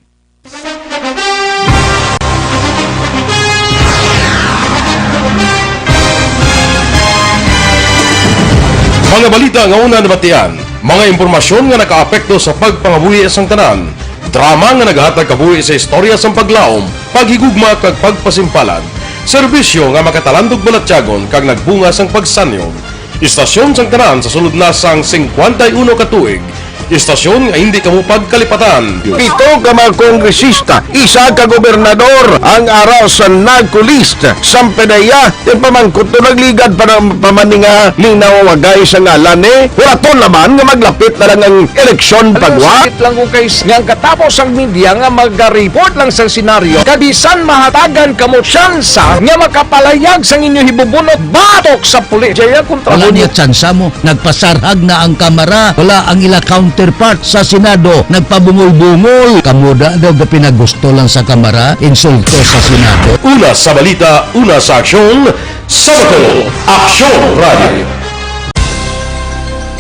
Mga balita nga una nabatian, mga impormasyon nga nakaapekto sa pagpangabuhi sang tanan, drama nga nagahatag kabuhi sa istorya sang paglaom, paghigugma kag pagpasimpalan, serbisyo nga makatalandog balatyagon kag nagbunga sang pagsanyog. Istasyon sang tanan sa sulod na sang singkwenta y uno ka tuig, istasyon nga hindi kamo pagkalipatan. Pito ka mga kongresista, isa ka gobernador ang ara sa NAGCO list. Samtang iya, ti pamangkot to nagligad pa ng pamaninga linawagay sa ngalan ni. Huraton naman nga maglapit na lang ang eleksyon. Alam mo, pagwa. Sakit lang ko kay s-, nga ang katapos ang media nga maga-report lang sa senaryo, kabisan mahatagan kamo tsansa nga makapalayag sang inyo hibubunot batok sa pulis. Jaya kontra. Wala niya tsansa mo. Nagpasarhag na ang Kamara. Wala ang ila counterpart sa Senado. Nagpabungol-bungol. Kamo da daw ga pinagusto lang sa Kamara, insulto sa Senado. Una sa balita, una sa aksyon, sa Bacolod, Aksyon Radio.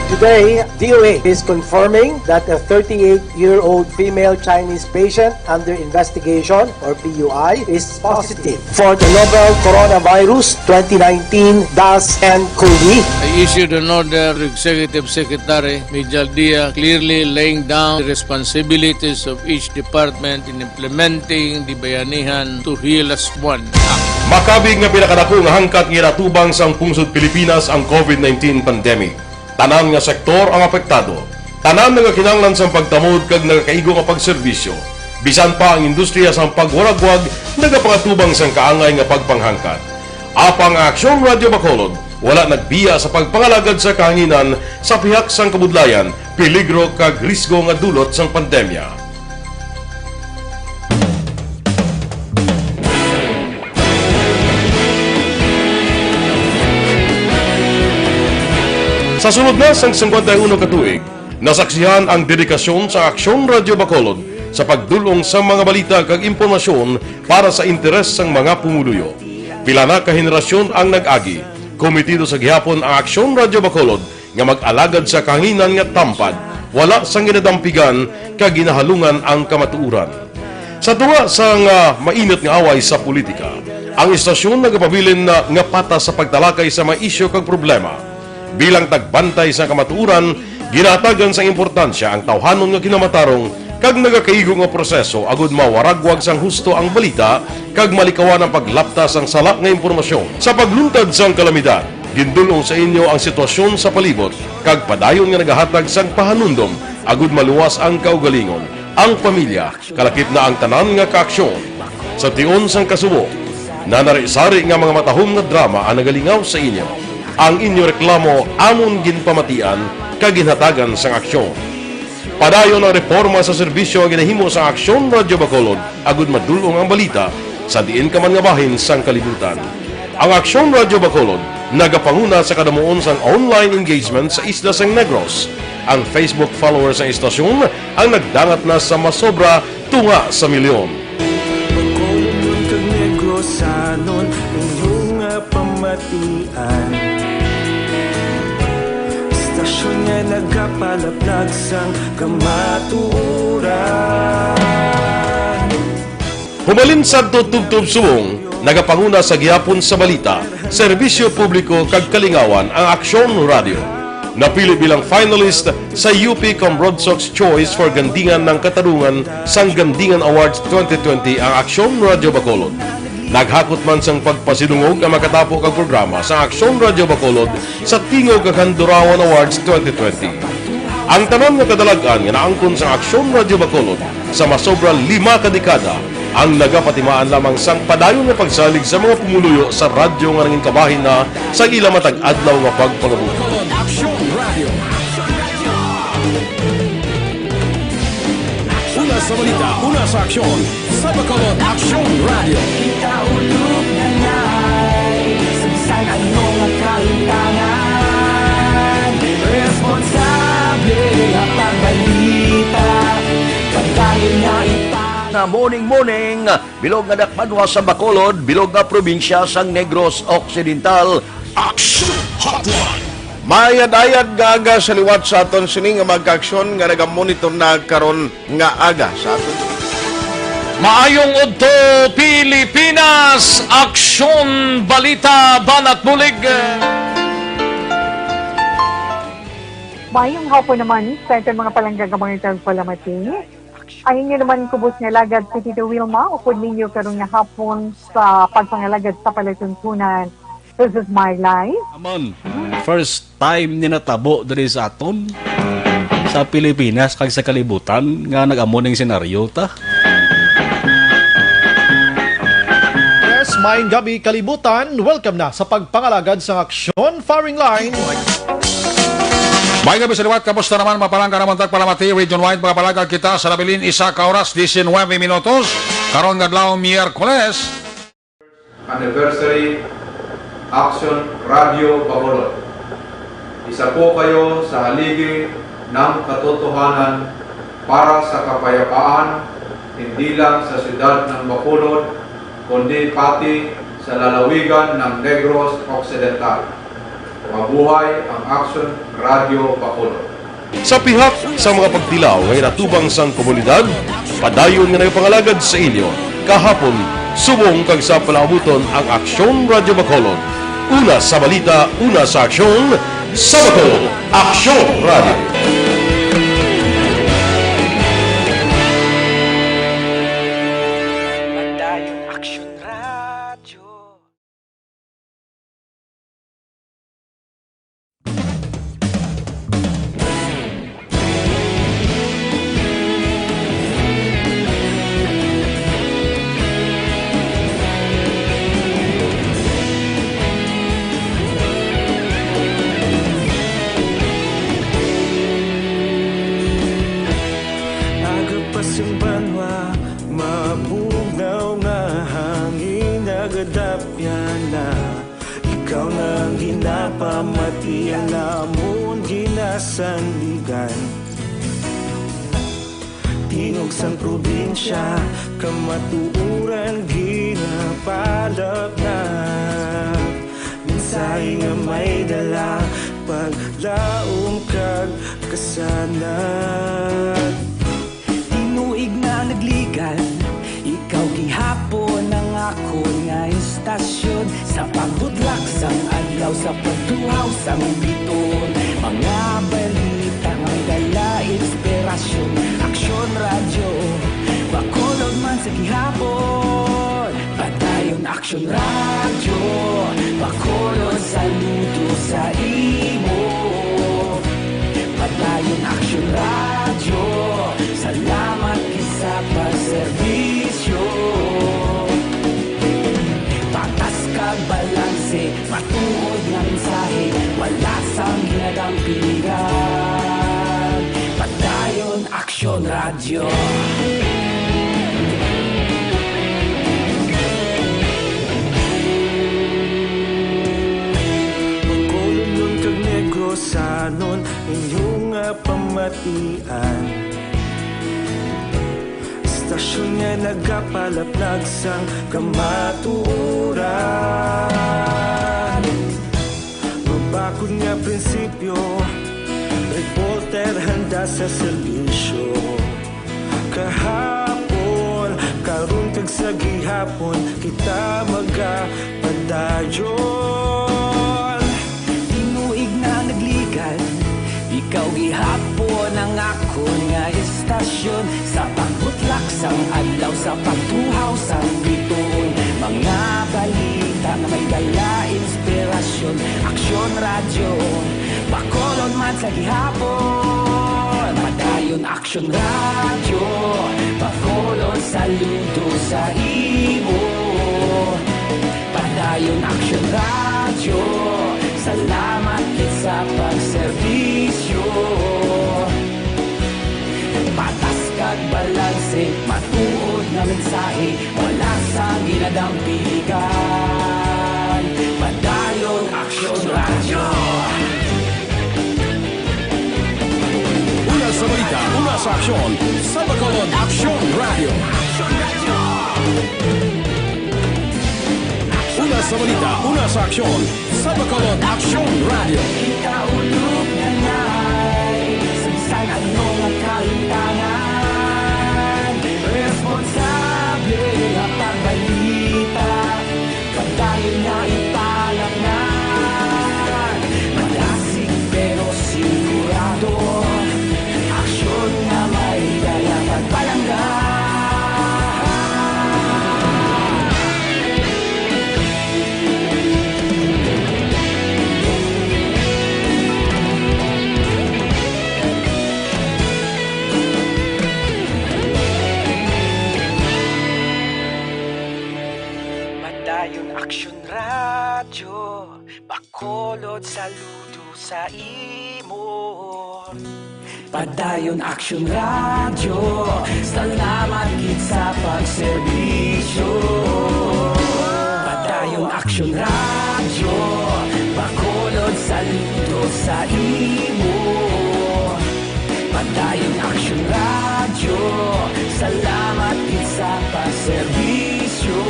Today, D O H is confirming that a thirty-eight-year-old female Chinese patient under investigation, or P U I, is positive for the novel coronavirus twenty nineteen dash N cov. I issued an order to Executive Secretary Mijal Dia, clearly laying down the responsibilities of each department in implementing the Bayanihan to Heal Us One Act. Makabig nga pinakadako nga hangkat nga ginatubang sang pungsod Pilipinas ang COVID nineteen pandemic. Tanan nga sektor ang apektado. Tanan nagakinahanglan sang pagtamod kag nagakaigo nga pagserbisyo. Bisan pa ang industriya sang pagwaragwag nagapangatubang sang kaangay nga pagpanghangkat. Apang ang Aksyon Radio Bacolod wala nagbiya sa pagpangalagad sa kahanginan sa pihak sang kabudlayan, peligro kag risgo nga dulot sang pandemya. Sa sulod na sang singkwenta y uno ka tuig, nasaksihan ang dedikasyon sa Aksyon Radio Bacolod sa pagdul-ong sa mga balita kag impormasyon para sa interes sang mga pumuluyo. Pila na ka henerasyon ang nag-agi, komitido sa gihapon ang Aksyon Radio Bacolod nga mag-alagad sa kahanginan nga tampad, wala sang ginadampigan kag ginahalungan ang kamatuoran. Sa tunga sang, ah, mainit nga away sa politika, ang istasyon nagapabilin na nga patas sa pagtalakay sa mga isyu kag problema. Bilang tagbantay sa kamatuoran, ginahatagan sang importansya ang tawhanon nga kinamatarong kag nagakaigo nga proseso agud mawaragwag sang husto ang balita kag malikawan ang paglapta sang sala nga impormasyon. Sa pagluntad sang kalamidad, gindul-ong sa inyo ang sitwasyon sa palibot kag padayon nga nagahatag sang pahanumdom agud maluwas ang kaugalingon, ang pamilya, kalakip na ang tanan nga kaaksyon. Sa tion sang kasubo, nanari-sari nga mga matahom nga drama ang nagalingaw sa inyo. Ang inyo reklamo amon ginpamatian kag ginhatagan sang aksyon. Padayon ang reporma sa serbisyo nga ginahimo sa Aksyon Radyo Bacolod agud madul-ong ang balita sa diin ka man nga bahin sang kalibutan. Ang Aksyon Radyo Bacolod nagapanguna sa kadamuon sang online engagement sa isla sang Negros. Ang Facebook followers sang istasyon ang nagdangat na sa masobra tunga sa milyon. Bacolodnon kag Negrosanon, inyo nga pamatian. Istasyon nga nagapalaplag sang kamatuoran. Hubalin sadto tubtob subong, nagapanguna sa gihapon sa balita, serbisyo publiko kag kalingawan ang Aksyon Radyo. Napili bilang finalist sa U P Cambronsox Choice for Gandingan ng Katarungan sang Gandingan Awards twenty twenty ang Aksyon Radyo Bacolod. Naghakot man sang pagpasidungog ang makatapo kag programa sa Aksyon Radyo Bacolod sa Tingog kag Handurawan Awards twenty twenty. Ang tanan nga kadalag-an nga naangkon sa Aksyon Radyo Bacolod sa masobra lima ka dekada, ang nagapatimaan lamang sang padayon nga pagsalig sa mga pumuluyo sa radyo nga nangin kabahin na sa ila matag adlaw nga pagpangabuhi. Aksyon Radyo. Una sa balita, una sa aksyon, sa Bacolod Aksyon Radyo. Kita ulog na nay, sa bisan ano nga kalimtangan, responsable nga pagbalita, pagdayon nga ipa- Na morning, morning, bilog nga dakbanwa sa Bacolod, bilog nga probinsya sang Negros Occidental. Action Hotline. Mayad-ayad nga aga sa liwat sa aton sini nga mga kaaksyon nga nagamonitor na karon nga aga sa aton. Maayong udto, Pilipinas! Aksyon, balita, banat, bulig. Maayong hapon naman sa aton mga palangga nga mga tagpalamati. Ang inyo naman kubos nga alagad si Tito Wilma, upod ninyo karon nga hapon sa pagpangalagad sa palatuntunan. This is my life. Amon, first time ni natabo diri sa aton, sa Pilipinas kag sa kalibutan, nga nag-amo ning senaryo ta. Yes, maayong gabi, kalibutan. Welcome na sa pagpangalagad sang Aksyon Firing Line. May gabi sa liwat, kamusta naman, mapalangga naman tagpalamati, Region Wide, mga palagad kita sa nabilin, isa ka oras, diecinuebe minutos, karon nga adlaw, Miyerkules. Anniversary, Aksyon Radyo Bacolod. Isa po kayo sa haligi ng katotohanan para sa kapayapaan, hindi lang sa siyudad ng Bacolod, kundi pati sa lalawigan ng Negros Occidental. Mabuhay ang Aksyon Radyo Bacolod. Sa pihak sa mga pagtilaw nga ginatubang sang komunidad, padayon nga nagapangalagad sa inyo kahapon, subong kag sa palaabuton ang Aksyon Radyo Bacolod. Una sa balita, una sa aksyon, sa Bacolod, Aksyon Radyo. Padayon Aksyon Radyo. Aga pa sing banwa, mabugnaw nga hangin, nagadapyan na. Ikaw na ang ginapamati, ang amon ginasandigan. Tingog sang probinsya, kamatuoran ginapalapnag. Mensahe nga may dala, paglaom kag kasanag. Tinuig na nagligan, ikaw gihapon ang akon nga istasyon. Sa pagbudlak sang adlaw, sa pagtuhaw sang bituon, mga balita nga may dala inspirasyon. Aksyon Radyo, Bacolod man sa gihapon. Padayon Aksyon Radyo, Bacolod, saludo sa imo. Padayon Aksyon Radyo, salamat gid sa pagserbisyo. Patas kag balanse, matuod nga mensahe, Radyo. Bacolodnon kag Negrosanon, inyo nga pamatian. Istasyon nga nagapalaplag sang kamatuoran. Mabakod nga prinsipyo, reporter handa sa serbisyo. Kahapon, karon kag sa gihapon, kita magapadayon. Tinuig na nagligad, ikaw gihapon ang akon nga istasyon. Sa pagbutlak sang adlaw, sa pagtuhaw sang bituon, mga balita nga may dala inspirasyon. Aksyon Radyo, Bacolod man sa gihapon. Padayon Aksyon Radyo, Bacolod saludo sa imo. Padayon Aksyon Radyo, salamat gid sa pagserbisyo. Patas kag balanse, matuod nga mensahe, wala sang ginadampigan. Padayon Aksyon Radyo. Una sa balita, una sa aksyon, sa Bacolod Aksyon Radyo. Una sa balita, una sa aksyon, sa Bacolod Aksyon Radyo. Ikaulo nga nay, sa bisan ano nga kalimtangan, responsable nga pagbalita, padayon nga ipalangnan. Malasig pero sigurado, aksyon nga may dala pagpalangga. Padayon Aksyon Radyo, Bacolod saludo sa imo. Padayon Aksyon Radyo, salamat gid sa pagserbisyo. Padayon Aksyon Radyo, Bacolod saludo sa imo. Padayon Aksyon Radyo, salamat gid sa pagserbisyo.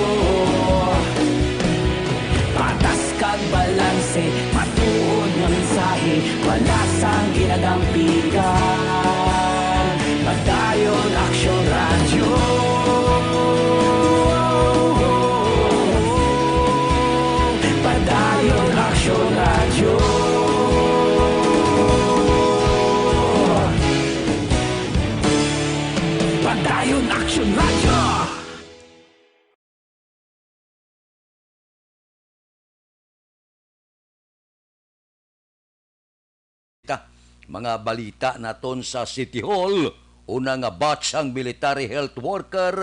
Patas kag balanse, matuod nga mensahe, wala sang ginadampigan. Padayon Aksyon Radyo. Padayon Aksyon Radyo. Padayon Aksyon Radyo. Ka, mga balita naton sa City Hall. Una nga batch sang military health worker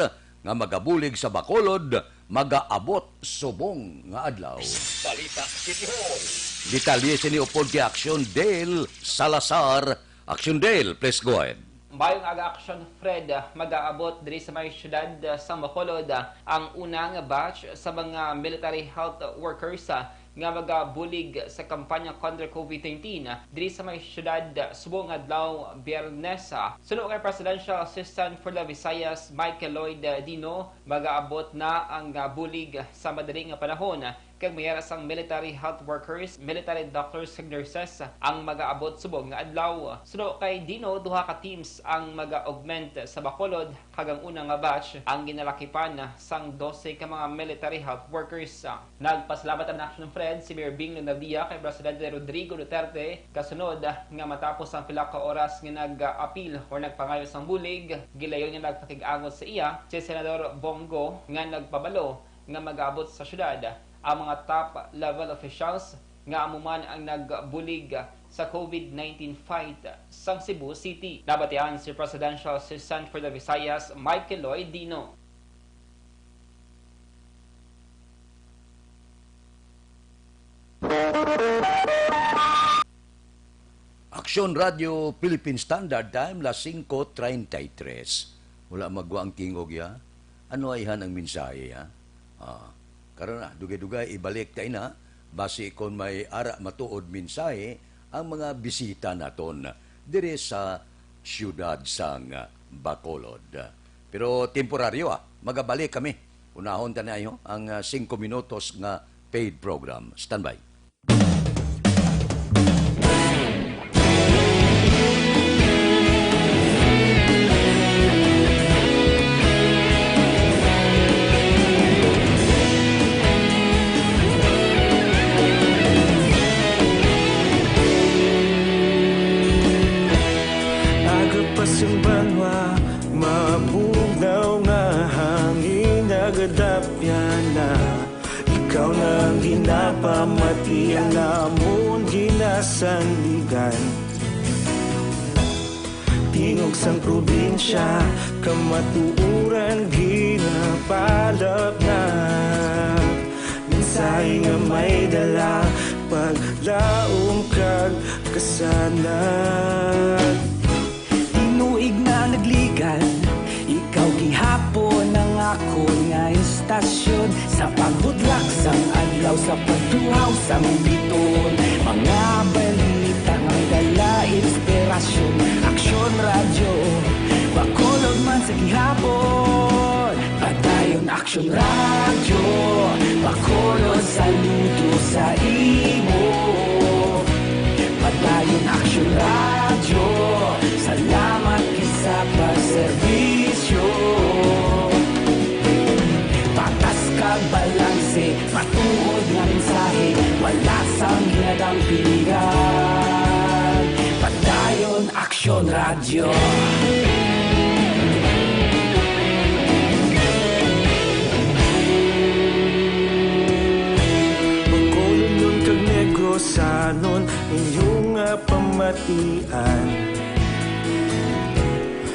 nga magabulig sa Bacolod magaabot subong nga adlaw. Balita City Hall. Detalye sini upod kay Action Dale Salazar. Action Dale, please go ahead. Maayong aga, Action Fred. Mag-aabot diri sa may siyudad, ah, sa Bacolod, ah, ang una nga batch sa mga military health workers, ah, nga magabulig sa kampanya kontra COVID nineteen, ah, diri sa may siyudad, ah, subong adlaw Biyernes, ah. Suno kay Presidential Assistant for the Visayas, Michael Lloyd, ah, Dino, mag-aabot na ang, ah, bulig sa madali nga panahon, ah, kag mayara sang military health workers, military doctors, kag nurses ang magaabot subong nga adlaw. Suno kay Dino, duha ka teams ang maga-augment sa Bacolod, kag ang una nga batch ang ginalakipan sang dose ka mga military health workers. Nagpasalamat ang Action Fred si Mayor Bing Leonardia kay Presidente Rodrigo Duterte kasunod nga matapos ang pila ka oras nga nag-apil or nagpangayo sang bulig, gilayon nga nagpakig-angot sa iya si Senador Bong Go nga nagpabalo nga mag-abot sa syudad ang mga top-level officials nga amo man ang nagbulig sa COVID nineteen fight sang Cebu City. Nabatian si Presidential Assistant for the Visayas, Michael Lloyd Dino. Aksyon Radio Philippine Standard Time, las singko treinta y tres. Wala magwa ang tingog, ya. Ano ayhan ang mensahe, ha? Ah, karon na, dugay-dugay, ibalik ta ina. Basi kon may ara matuod mensahe ang mga bisita naton diri sa siyudad sang Bacolod. Pero temporaryo, ah, magabalik kami. Unahon ta na ang, ah, singko minutos nga paid program. Standby. Aga pa sing banwa, mabugnaw nga hangin nagadapyan na. Ikaw na ang ginapamati, ang amon ginasandigan. Tingog sang probinsya, kamatuoran ginapalapnap. Mensahe nga may dala, paglaom kag kasanag. Tinuig na nagligad, ikaw gihapon ang akon nga istasyon. Sa pagbudlak sang adlaw, sa pagtuhaw sang bituon, mga balita nga may dala inspirasyon. Aksyon Radyo, Bacolod man sa gihapon. Padayon Aksyon Radyo, Bacolod, saludo sa imo. Padayon Aksyon Radyo, salamat gid sa pagserbisyo. Patas kag balanse, matuod nga mensahe, wala sang ginadampigan. Padayon Aksyon Radyo. Bacolodnon kag Negrosanon, inyo nga pamatian.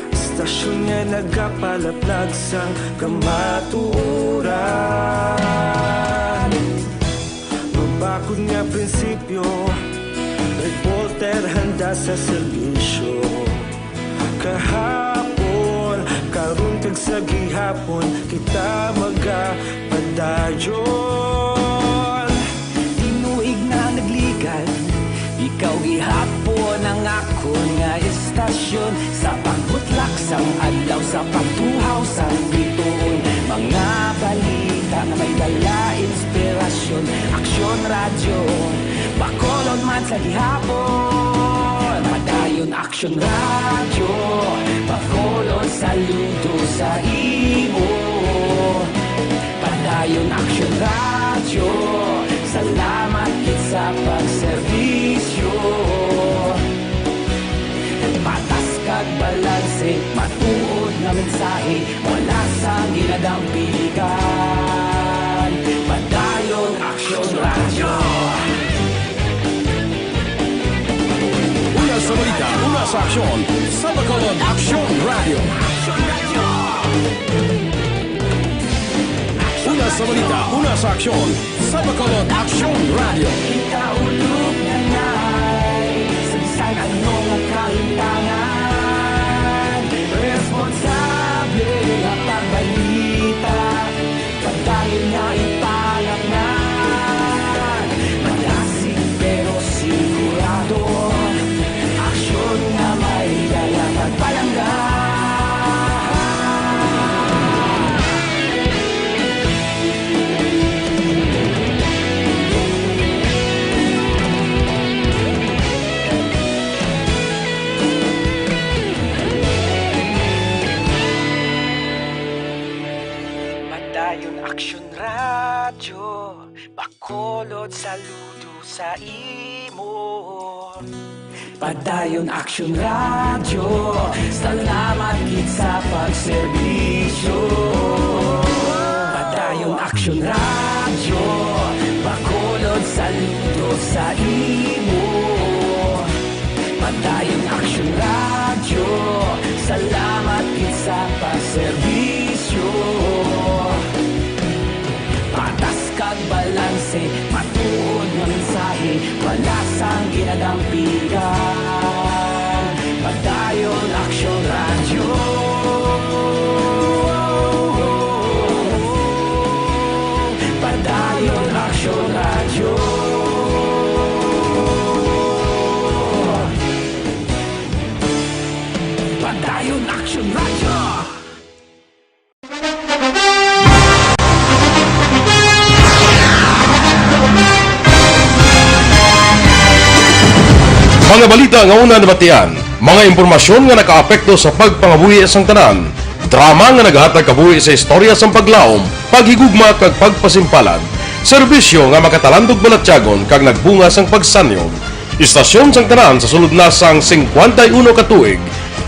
Istasyon nga nagapalaplag sang kamatuoran. Mabakod nga prinsipyo, reporter handa sa serbisyo. Kahapon, karon kag sa gihapon, kita magapadayon. Tinuig na nagligad, ikaw gihapon ang akon nga istasyon. Sa pagbutlak sang adlaw, sa pagtuhaw sang bituon, mga balita nga may dala inspirasyon. Aksyon Radyo, Bacolod man sa gihapon. Padayon Aksyon Radyo, Bacolod, saludo sa imo. Padayon Aksyon Radyo, salamat gid sa pagserbisyo. Patas kag balanse, matuod nga mensahe, wala sang ginadampigan. Padayon Aksyon Radyo. Una sa balita, una sa aksyon, sa Bacolod Aksyon Radyo. Una sa balita, una sa aksyon, sa Bacolod Aksyon Radyo. Ikaulog na ngay, sa bisan ano nga kahintangan, responsable nga pagbalita, padayon nga ipalapngan. Malasig pero sigurado, aksyon nga may dala pagpalangga. Padayon Aksyon Radyo, Bacolod, saludo sa imo. Padayon Aksyon Radyo, salamat gid sa pagserbisyo. Padayon Aksyon Radyo, Bacolod, saludo sa imo. Padayon Aksyon Radyo, salamat gid sa pagserbisyo. Patas kag balanse, matuod nga mensahe, wala sang ginadampigan. Mga balita nga una nabatian, mga impormasyon nga nakaapekto sa pagpangabuhi sang tanan, drama nga naghatag kabuhi sa istorya sang paglaom, paghigugma kag pagpasimpalan, serbisyo nga makatalandog balatyagon kag nagbunga sang pagsanyog. Istasyon sang tanan sa sulod na sang singkwenta y uno ka tuig,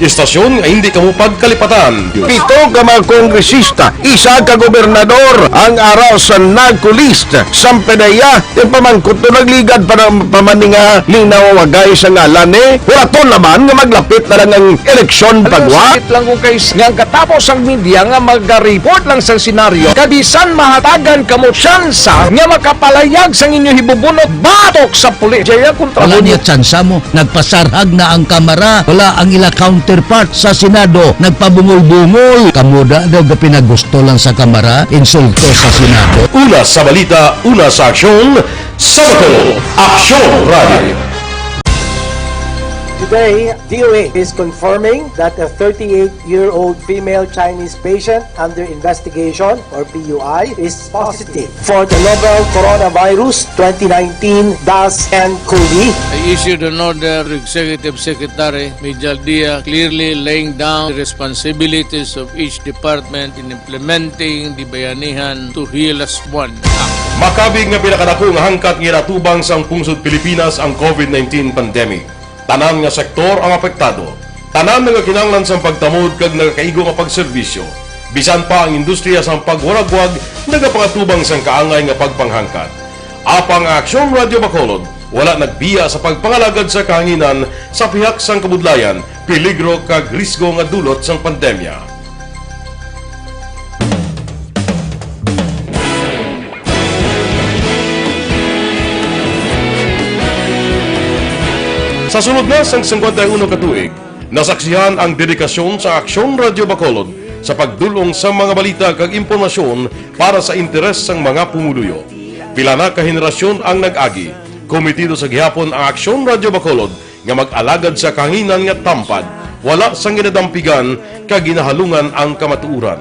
istasyon nga hindi kamo pagkalipatan. Pito ka mga kongresista, isa ka gobernador ang ara sa NAGCO list. Sampedeya, ipamangkot to nagligad pa ng pamaninga linawagay sa ngalan ni. Huraton naman nga maglapit na lang ang eleksyon pagwa. Sakit lang ko kay s-, nga ang katapos ang media nga maga-report lang sa senaryo, kabisan mahatagan kamo tsansa nga makapalayag sang inyo hibubunot batok sa pulis. Jaya kontra Wala mo niya tsansa mo. Nagpasarhag na ang Kamara. Wala ang ila counterpart sa Senado. Nagpabungol-bungol. Kamo da daw gapinagusto lang sa Kamara, insulto sa Senado. Una sa balita, una sa aksyon, sa Bacolod, Aksyon Radio. Today, D O A is confirming that a thirty-eight-year-old female Chinese patient under investigation, or P U I, is positive for the novel coronavirus twenty nineteen dash N cov. I issued an order to Executive Secretary Mijal Dia, clearly laying down the responsibilities of each department in implementing the Bayanihan to Heal As One Act. Makabig nga pinakadako nga hangkat nga ginatubang sang pungsod Pilipinas ang covid nineteen pandemic. Tanan nga sektor ang apektado. Tanan nga kinahanglan sang pagtamod kag nagakaigo nga pagserbisyo. Bisan pa ang industriya sang pagwaragwag nagapangatubang sang kaangay nga pagpanghangkat. Apang ang Aksyon Radio Bacolod wala nagbiya sa pagpangalagad sa kahanginan sa pihak sang kabudlayan, peligro kag risgo nga dulot sang pandemya. Sa sulod na sang singkwenta y uno ka tuig, nasaksihan ang dedikasyon sa Aksyon Radio Bacolod sa pagdul-ong sa mga balita kag impormasyon para sa interes sang mga pumuluyo. Pila na ka henerasyon ang nag-agi. Komitido sa gihapon ang Aksyon Radio Bacolod nga mag-alagad sa kahanginan nga tampad, wala sang ginadampigan kag ginahalungan ang kamatuoran.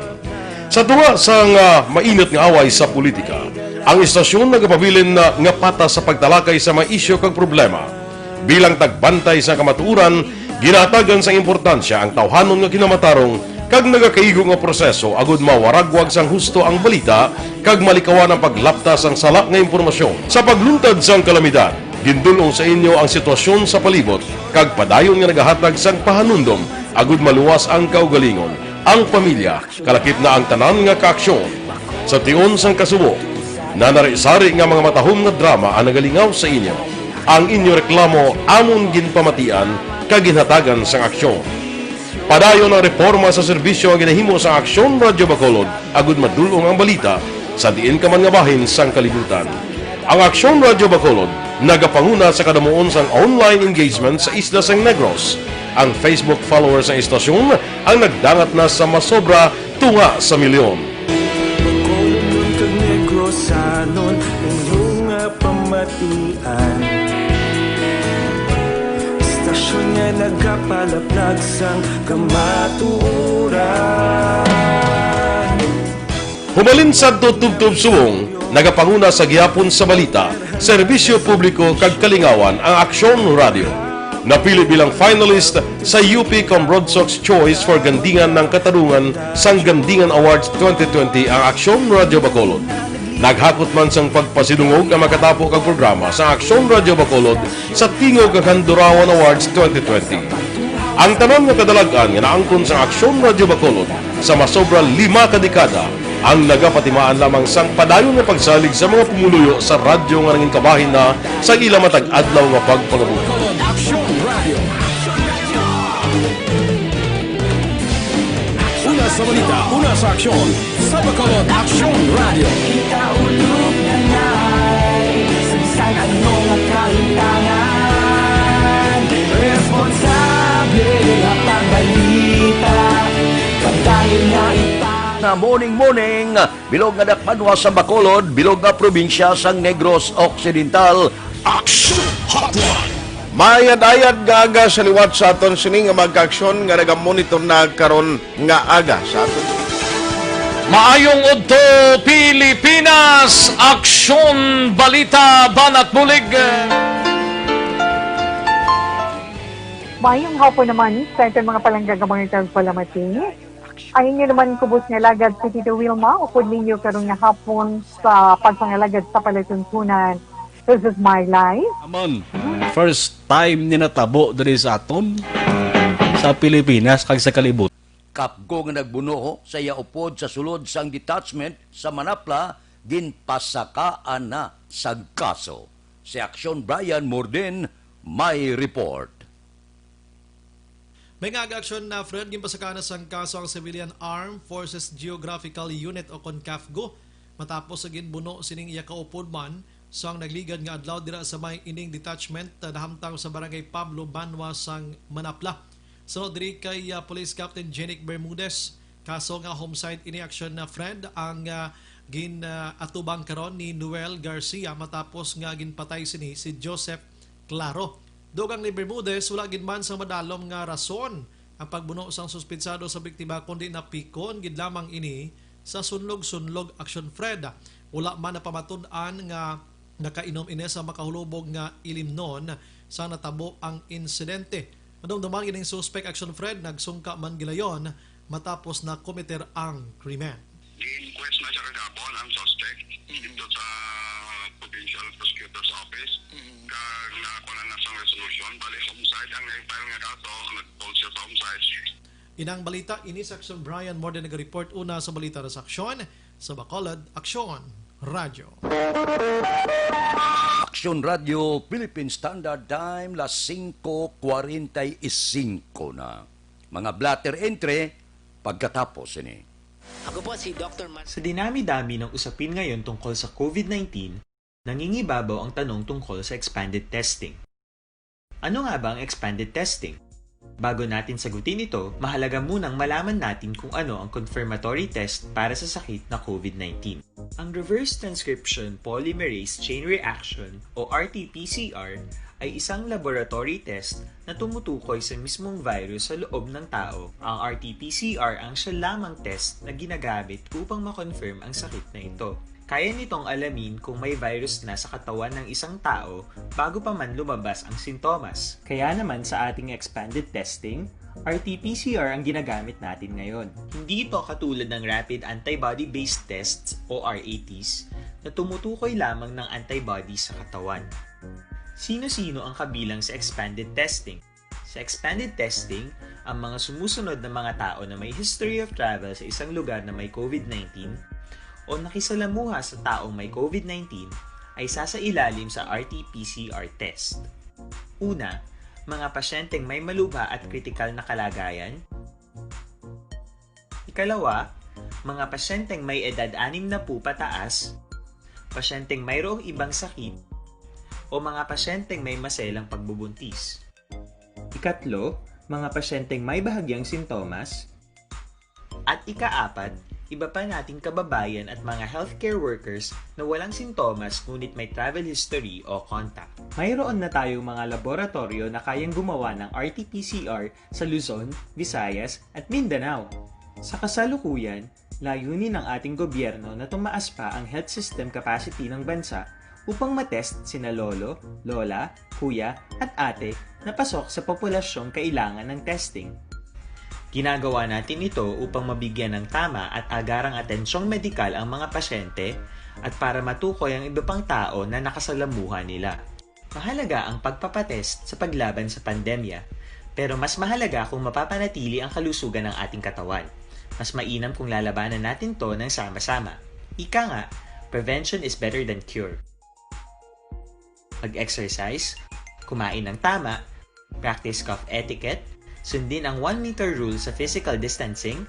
Sa tunga sang, ah, mainit nga away sa politika, ang istasyon nagapabilin na nga patas sa pagtalakay sa mga isyu kag problema. Bilang tagbantay sa kamatuoran, ginahatagan sang importansya ang tawhanon nga kinamatarong kag nagakaigo nga proseso agud mawaragwag sang husto ang balita kag malikawan ang paglapta sang sala nga impormasyon. Sa pagluntad sang kalamidad, gindul-ong sa inyo ang sitwasyon sa palibot kag padayon nga nagahatag sang pahanumdom agud maluwas ang kaugalingon, ang pamilya, kalakip na ang tanan nga kaaksyon. Sa tion sang kasubo, nanari-sari nga mga matahom nga drama ang nagalingaw sa inyo. Ang inyo reklamo amon ginpamatian kag ginhatagan sang aksyon. Padayon ang reporma sa serbisyo nga ginahimo sa Aksyon Radio Bacolod agud madul-ong ang balita sa diin ka man nga bahin sang kalibutan. Ang Aksyon Radio Bacolod nagapanguna sa kadamuon sang online engagement sa isla sang Negros. Ang Facebook followers sang istasyon ang nagdangat na sa masobra tunga sa milyon. Bacolodnon kag Negrosanon, inyo nga pamatian. Istasyon nga nagapalaplag sang kamatuoran. Hubalin sadto tubtob subong, nagapanguna sa gihapon sa balita, serbisyo publiko kag kalingawan ang Aksyon Radio. Napili bilang finalist sa U P Cambrodsoc's Choice for Gandingan ng Katarungan sang Gandingan Awards twenty twenty ang Aksyon Radio Bacolod. Naghakot man sang pagpasidungog ang makatapo kag programa sa Aksyon Radio Bacolod sa Tingog kag Handurawan Awards twenty twenty. Ang tanan nga kadalag-an nga naangkon sang Aksyon Radio Bacolod sa masobra lima ka dekada ang nagapatimaan lamang sang padayon nga pagsalig sa mga pumuluyo sa radyo nga nangin kabahin na sa ila matag adlaw nga pagpangabuhi. Bacolod Aksyon Radio. Una sa balita, una sa aksyon, sa Bacolod Aksyon Radio. Ikaulog na ngay, sa bisan ano nga kahitangan, responsable nga pagbalita, padayon nga ipang- Na morning, morning. Bilog nga dakbanwa sa Bacolod, bilog nga probinsya sang Negros Occidental. Action Hotline. Maayad-ayad nga aga sa liwat sa aton sini nga mga kaaksyon nga nagamonitor na karon nga aga sa aton. Maayong udto, Pilipinas! Aksyon, balita, banat bulig. Mayong hapon naman sa aton mga palangga nga mga tagpalamati. Ang inyo naman kubos nga alagad si Tito Wilma, upod ninyo karon nga hapon sa pagpangalagad sa palatuntunan. This is my life. Amon, first time ni natabo diri sa aton, sa Pilipinas, kag sa kalibutan. CAFGU nga nagbuno sa iya upod sa sulod sang detachment sa Manapla ginpasakaan na sang kaso. Si Aksyon Brian Morden may report. May nga aga aksyon na, Fred, ginpasakaan na sang kaso ang Civilian Armed Forces Geographical Unit o kon CAFGU matapos sa ginbuno sining iya kaupod man sang nagligad nga adlaw dira sa may ining detachment, ah, nahamtang sa barangay Pablo Banwa sang Manapla. Sunod diri kay, ah, Police Captain Jenic Bermudez, kaso nga homicide ini aksyon na, Fred, ang, ah, gin, ah, atubang karon ni Noel Garcia matapos nga ginpatay sini si Joseph Claro. Dugang ni Bermudez, wala gid man sang madalom nga rason ang pagbuno sang suspitsado sa biktima, kundi napikon gid lamang ini sa sunlog-sunlog aksyon, Fred. Wala man napamatud-an nga nakainom ini sa makahulubog nga ilimnon sa natabo ang insidente. Madumduman ining suspek aksyon, Fred, nagsungka man gilayon matapos na kometer ang krimen. Gi-inquest na siya kagahapon ang suspect dito sa Provincial Prosecutor's Office. Kag nakakuha na sang resolution, bali homicide ang na-file nga kaso, nag-fall siya sa homicide. Inang balita ini sa Aksyon, Brian Morden naga-report. Una sa balita na sa Aksyon, sa Bacolod, Aksyon Radyo. Aksyon Radyo, Philippine Standard Time, las singko kwarenta y singko na. Mga blotter entry, pagkatapos ini. Ako po si Doctor Mar- Sa dinami-dami ng usapin ngayon tungkol sa COVID nineteen, nangingibabaw ang tanong tungkol sa expanded testing. Ano nga ba ang expanded testing? Bago natin sagutin ito, mahalaga munang malaman natin kung ano ang confirmatory test para sa sakit na COVID nineteen. Ang reverse transcription polymerase chain reaction o R T P C R ay isang laboratory test na tumutukoy sa mismong virus sa loob ng tao. Ang R T P C R ang siya lamang test na ginagamit upang ma-confirm ang sakit na ito. Kaya nitong alamin kung may virus na sa katawan ng isang tao bago pa man lumabas ang sintomas. Kaya naman sa ating expanded testing, R T P C R ang ginagamit natin ngayon. Hindi ito katulad ng rapid antibody-based tests o R A Ts na tumutukoy lamang ng antibodies sa katawan. Sino-sino ang kabilang sa expanded testing? Sa expanded testing, ang mga sumusunod na mga tao na may history of travel sa isang lugar na may COVID nineteen o nakisalamuha sa taong may COVID nineteen ay sasailalim sa R T P C R test. Una, mga pasyenteng may malubha at kritikal na kalagayan. Ikalawa, mga pasyenteng may edad anim na pupataas, pasyenteng mayroong ibang sakit, o mga pasyenteng may maselang pagbubuntis. Ikatlo, mga pasyenteng may bahagyang sintomas. At ikaapat, iba pa nating kababayan at mga healthcare workers na walang sintomas ngunit may travel history o contact. Mayroon na tayong mga laboratoryo na kayang gumawa ng R T P C R sa Luzon, Visayas, at Mindanao. Sa kasalukuyan, layunin ng ating gobyerno na tumaas pa ang health system capacity ng bansa upang matest sina lolo, lola, kuya, at ate na pasok sa populasyong kailangan ng testing. Ginagawa natin ito upang mabigyan ng tama at agarang atensyong medikal ang mga pasyente at para matukoy ang iba pang tao na nakasalamuha nila. Mahalaga ang pagpapatest sa paglaban sa pandemya, pero mas mahalaga kung mapapanatili ang kalusugan ng ating katawan. Mas mainam kung lalabanan natin to ng sama-sama. Ika nga, prevention is better than cure. Mag-exercise, kumain ng tama, practice cough etiquette, sundin ang one meter rule sa physical distancing,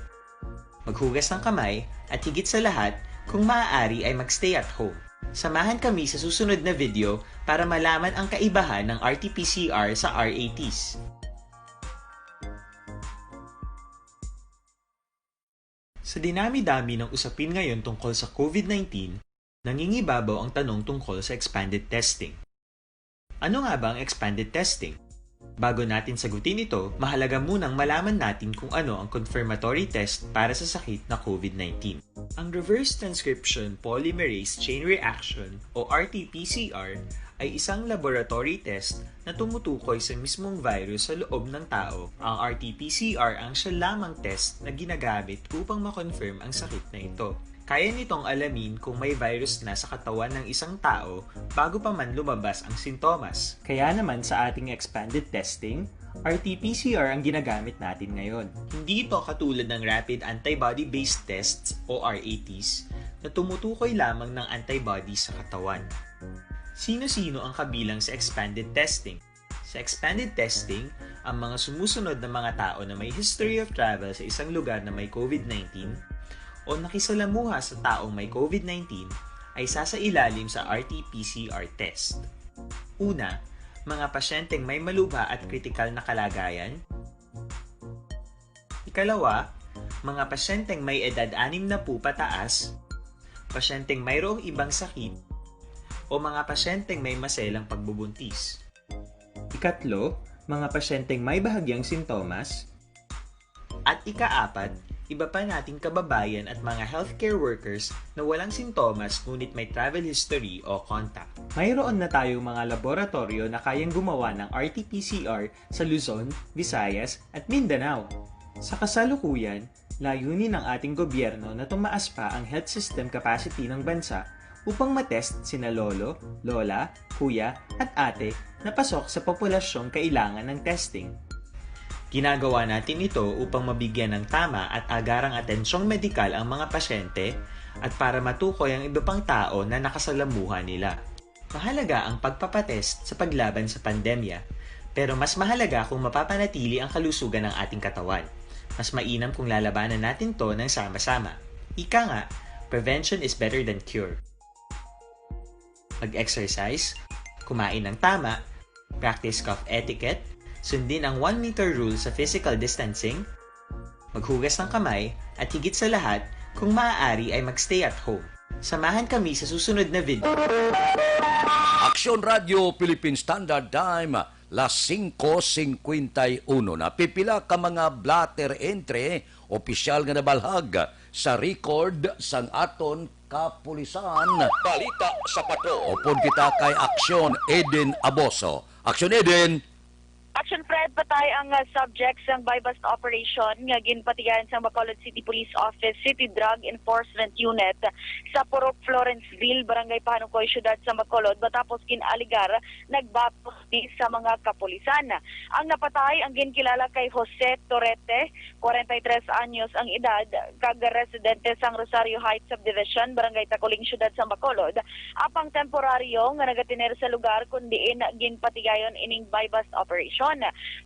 maghugas ng kamay, at higit sa lahat, kung maaari ay mag-stay at home. Samahan kami sa susunod na video para malaman ang kaibahan ng R T P C R sa R A Ts. Sa dinami-dami ng usapin ngayon tungkol sa COVID nineteen, nangingibabaw ang tanong tungkol sa expanded testing. Ano nga ba ang expanded testing? Bago natin sagutin ito, mahalaga munang malaman natin kung ano ang confirmatory test para sa sakit na COVID nineteen. Ang reverse transcription polymerase chain reaction o R T P C R ay isang laboratory test na tumutukoy sa mismong virus sa loob ng tao. Ang R T P C R ang siya lamang test na ginagamit upang ma-confirm ang sakit na ito. Kaya nitong alamin kung may virus na sa katawan ng isang tao bago pa man lumabas ang sintomas. Kaya naman sa ating expanded testing, R T P C R ang ginagamit natin ngayon. Hindi ito katulad ng rapid antibody-based tests o R A Ts na tumutukoy lamang ng antibody sa katawan. Sino-sino ang kabilang sa expanded testing? Sa expanded testing, ang mga sumusunod na mga tao na may history of travel sa isang lugar na may COVID nineteen o nakisalamuha sa taong may COVID nineteen ay sasailalim sa R T P C R test. Una, mga pasyenteng may malubha at kritikal na kalagayan. Ikalawa, mga pasyenteng may edad anim na po pataas, pasyenteng mayroong ibang sakit, o mga pasyenteng may maselang pagbubuntis. Ikatlo, mga pasyenteng may bahagyang sintomas. At ikaapat, iba pa nating kababayan at mga healthcare workers na walang sintomas ngunit may travel history o contact. Mayroon na tayong mga laboratoryo na kayang gumawa ng R T P C R sa Luzon, Visayas, at Mindanao. Sa kasalukuyan, layunin ng ating gobyerno na tumaas pa ang health system capacity ng bansa upang matest sina lolo, lola, kuya, at ate na pasok sa populasyong kailangan ng testing. Ginagawa natin ito upang mabigyan ng tama at agarang atensyong medikal ang mga pasyente at para matukoy ang iba pang tao na nakasalamuha nila. Mahalaga ang pagpapatest sa paglaban sa pandemya, pero mas mahalaga kung mapapanatili ang kalusugan ng ating katawan. Mas mainam kung lalabanan natin 'to ng sama-sama. Ika nga, prevention is better than cure. Mag-exercise, kumain ng tama, practice cough etiquette, sundin ang one meter rule sa physical distancing, maghugas ng kamay, at higit sa lahat, kung maaari ay mag-stay at home. Samahan kami sa susunod na video. Aksyon Radyo Philippine Standard Time, las singko singkwenta y uno na. Pipila ka mga blotter entry opisyal nga nabalhag sa record sang aton kapulisan. Balita sa Patrol. Upod kita kay Aksyon Eden Aboso. Aksyon Eden! Action Fred, patay ang uh, subject sang buy-bust operation nga ginpatigayan sang Bacolod City Police Office City Drug Enforcement Unit sa Purok Florenceville, Barangay Pahanukoy, Siyudad sa Bacolod, matapos gin-alegar nagbatos di sa mga kapulisan. Ang napatay ang ginkilala kay Jose Torete, kwarenta y tres anyos ang edad, kag residente sang Rosario Heights Subdivision, Barangay Taculing, Siyudad sa Bacolod, apang temporaryo nga nagatener sa lugar kun diin ginpatigayon ining buy-bust operation.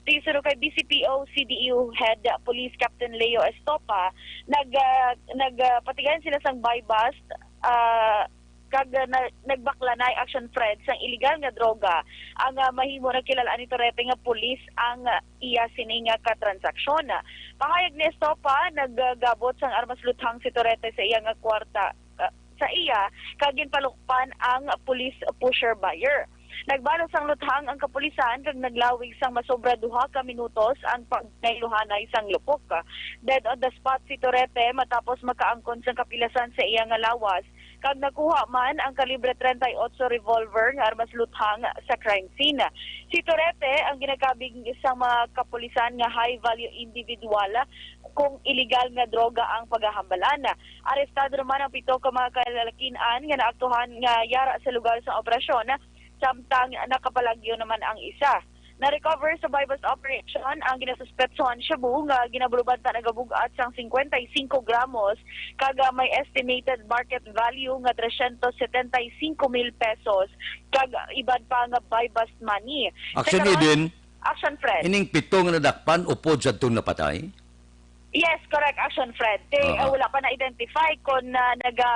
Ti suno kay B C P O C D U Head Police Captain Leo Estopa, nag ah, nagpatigayon sila sang buy-bust, ah, kag ah, na, nagbaklanay, Action Fred, sang iligal nga droga ang ah, mahimo nagkilal-an ni Torete nga pulis ang ah, iya sini nga katransaksyon. Pahayag ni Estopa, naggabot sang armas luthang si Torete sa iya nga kwarta, ah, sa iya, kag ginpalukpan ang police pusher buyer. Nagbalo sang luthang ang kapulisan kag naglawig sang masobra duha ka minutos ang pagnayluhanay sang lupok. Dead on the spot si Torete matapos makaangkon sang kapilasan sa iya nga lawas, kag nakuha man ang kalibre treinta y ocho revolver nga armas luthang sa crime scene. Si Torete ang ginakabig sang mga kapulisan nga high-value individual kung iligal nga droga ang pagahambalan. Arestado naman ang pito ka mga kalalakin-an nga naaktuhan nga yara sa lugar sa operasyon, samtang nakapalagyo naman ang isa. Na-recover sa buy-bust operation ang ginasuspetsohan shabu nga ginabulubanta nagabug-at sang singkwenta y singko gramos kag ah, may estimated market value nga tresyentos setenta y singko mil pesos kag iban pa nga buy-bust money. Sa Action karon, Eden, Action Fred. Ining pito nga nadakpan upod sa tong napatay? Yes, correct, Action Fred. Kay Oo. ah, wala pa na-identify kung ah, naga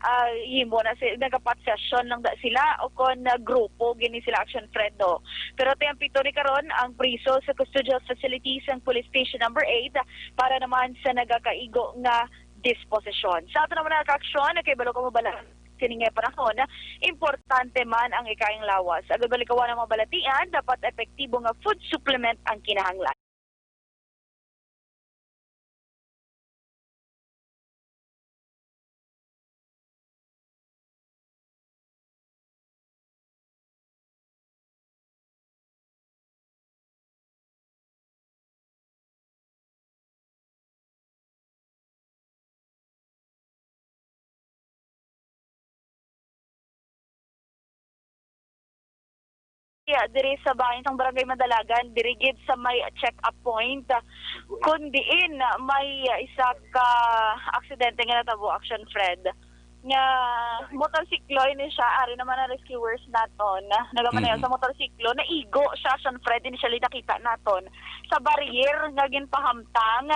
ah, himo na si, nagapatsasyon lang da sila o kung ah, grupo gini sila, Action Fred, no. Pero ti ang pito ni karon ang priso sa custodial facility sang Police Station Number eight para naman sa nagakaigo nga disposisyon. Sa ato naman nga kaaksyon, kay balo ka mabala sini nga panahon, importante man ang ikayang lawas. Agud malikawan ang mga balatian, dapat epektibo nga food supplement ang kinahanglan. ah, diri sa bahin sang Barangay Mandalagan, diri gid sa may check-up point, kun diin may isa ka aksidente nga natabo, Action Fred, nga motorsiklo ini siya, ari naman ang rescuers naton, nagamaneho Mm-mm. sa motorsiklo, naigo siya, Action Fred, initially nakita naton sa barrier nga ginpahamtang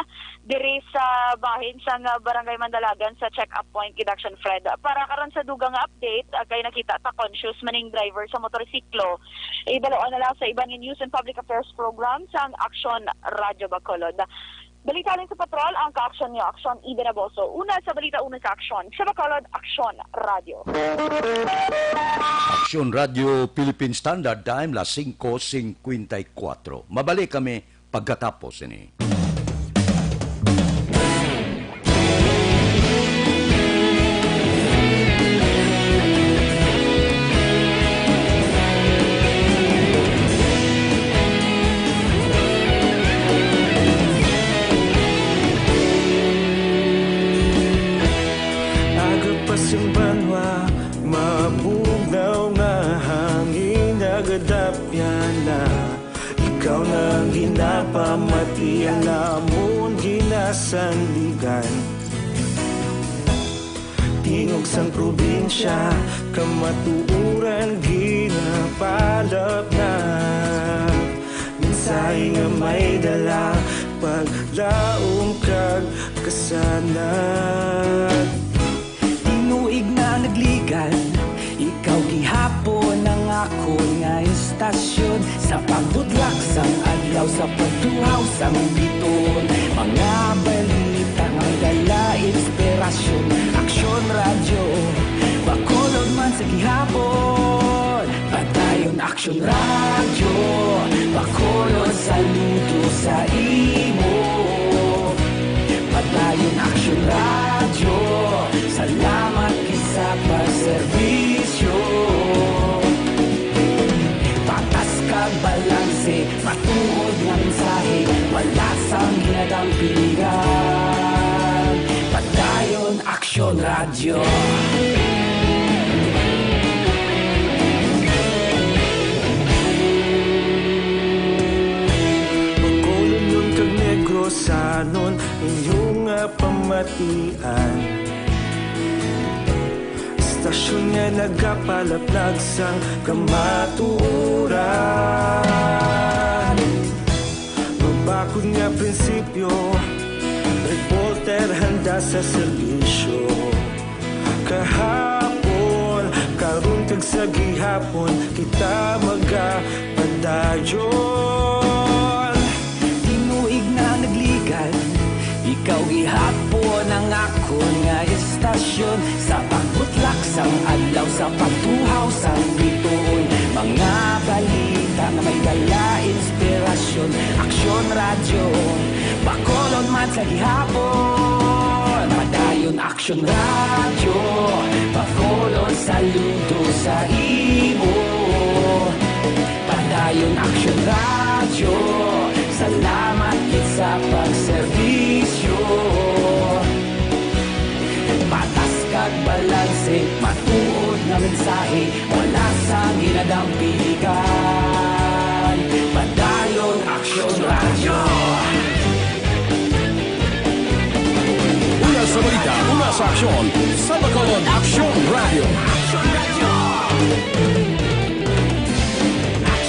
diri sa bahin sang Barangay Mandalagan sa check-up point gid, Action Fred. Para karon sa dugang nga update, ah, kay nakita ta conscious man ning driver sa motorsiklo. Ibaloan na lang sa iban nga news and public affairs program sang Action Radio Bacolod. Balita halin sa patrol, ang ka-aksyon niyo, Aksyon Ida Naboso. Una sa balita, una sa aksyon. Sa Bacolod, Aksyon Radio. Aksyon Radio Philippine Standard Time, las singko singkwenta y kuwatro. Mabalik kami pagkatapos ini. Aga pa sing banwa, mabugnaw nga hangin, nagadapyan na. Ikaw na ang ginapamati, ang amon ginasandigan. Tingog sang probinsya, kamatuoran ginapalapnap. Mensahe nga may dala, paglaom kag kasanag. Tinuig na nagligan, ikaw gihapon ang akon nga istasyon. Sa pagbudlak sang adlaw, sa pagtuhaw sang bituon, mga balita nga may dala inspirasyon. Aksyon Radyo, Bacolod man sa gihapon. Padayon Aksyon Radyo, Bacolod, saludo sa imo. Padayon Aksyon Radyo, salamat gid sa pagserbisyo. Patas kag balanse, matuod nga mensahe, wala sang ginadampingan. Padayon Aksyon Radyo. Bacolodnon kag Negrosanon, inyo nga pamatian. Istasyon nga nagapalapnag sang kamatuoran. Mabakod nga prinsipyo, reporter handa sa serbisyo. Kahapon, karon kag sa gihapon, kita magapadayon. Tinuig na nagligan, ikaw gihapon ang akon nga istasyon. Sa pagbutlak sang adlaw, sa pagtuhaw sang bituon, mga balita nga may dala inspirasyon. Aksyon Radyo, Bacolod man sa gihapon. Padayon Aksyon Radyo, Bacolod, saludo sa imo. Padayon Aksyon Radyo, salamat gid sa pagserbisyo. Patas kag balanse, matuod nga mensahe, wala sang ginadampingan. Padayon Aksyon Radyo. Una sa balita, una sa aksyon, sa Bacolod Aksyon Radyo.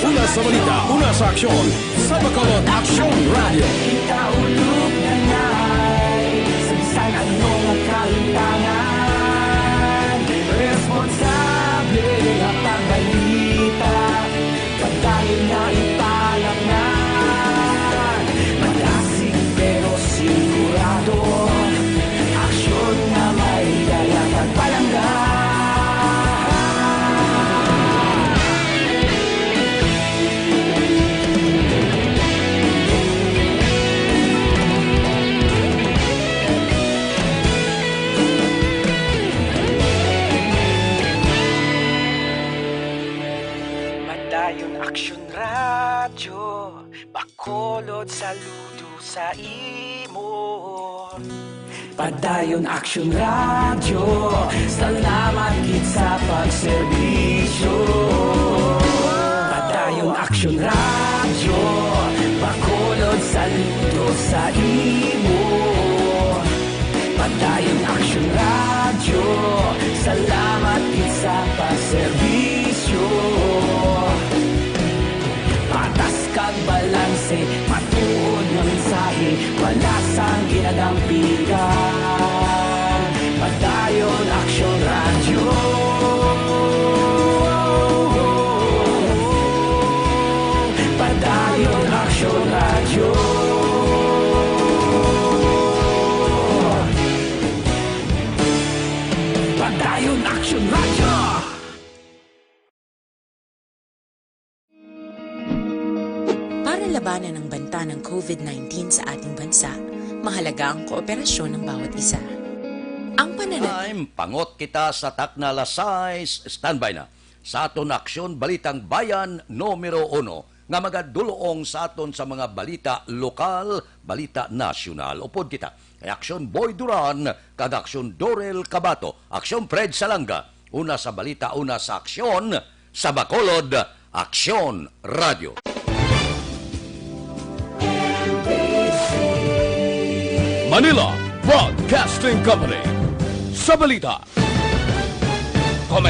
Una sa balita, una sa aksyon, sa Bacolod Aksyon Radyo. Kita ulog na nai, sa bisan ano nga kalintangan, responsable nga pagbalita, padayon na ipalapngan. Madasig pero sigurado, aksyon nga may dala kag palangga. Padayon Aksyon Radyo, Bacolod, saludo sa imo. Padayon Aksyon Radyo, salamat gid sa pagserbisyo. Padayon Aksyon Radyo, Bacolod, saludo sa imo. Padayon Aksyon Radyo, salamat gid sa paserbisyo. Patas kag balanse, matuod nga mensahe, wala sang ginadampigan. Padayon Aksyon Radyo. Padayon Aksyon Radyo. Padayon Aksyon Radyo. Para labanan ang banta ng covid nineteen sa ating bansa, mahalaga ang kooperasyon ng bawat isa. Ang pananal- Time, pangot kita sa takna alas sais, standby na. Sa aton aksyon, Balitang Bayan numero uno, nga magadulong sa aton sa mga balita lokal, balita nasyonal. Upod kita kay Aksyon Boy Duran kag Aksyon Dorel Cabato, Aksyon Fred Salanga. Una sa balita, una sa aksyon, sa Bacolod, Aksyon Radyo. Manila Broadcasting Company. Sa balita,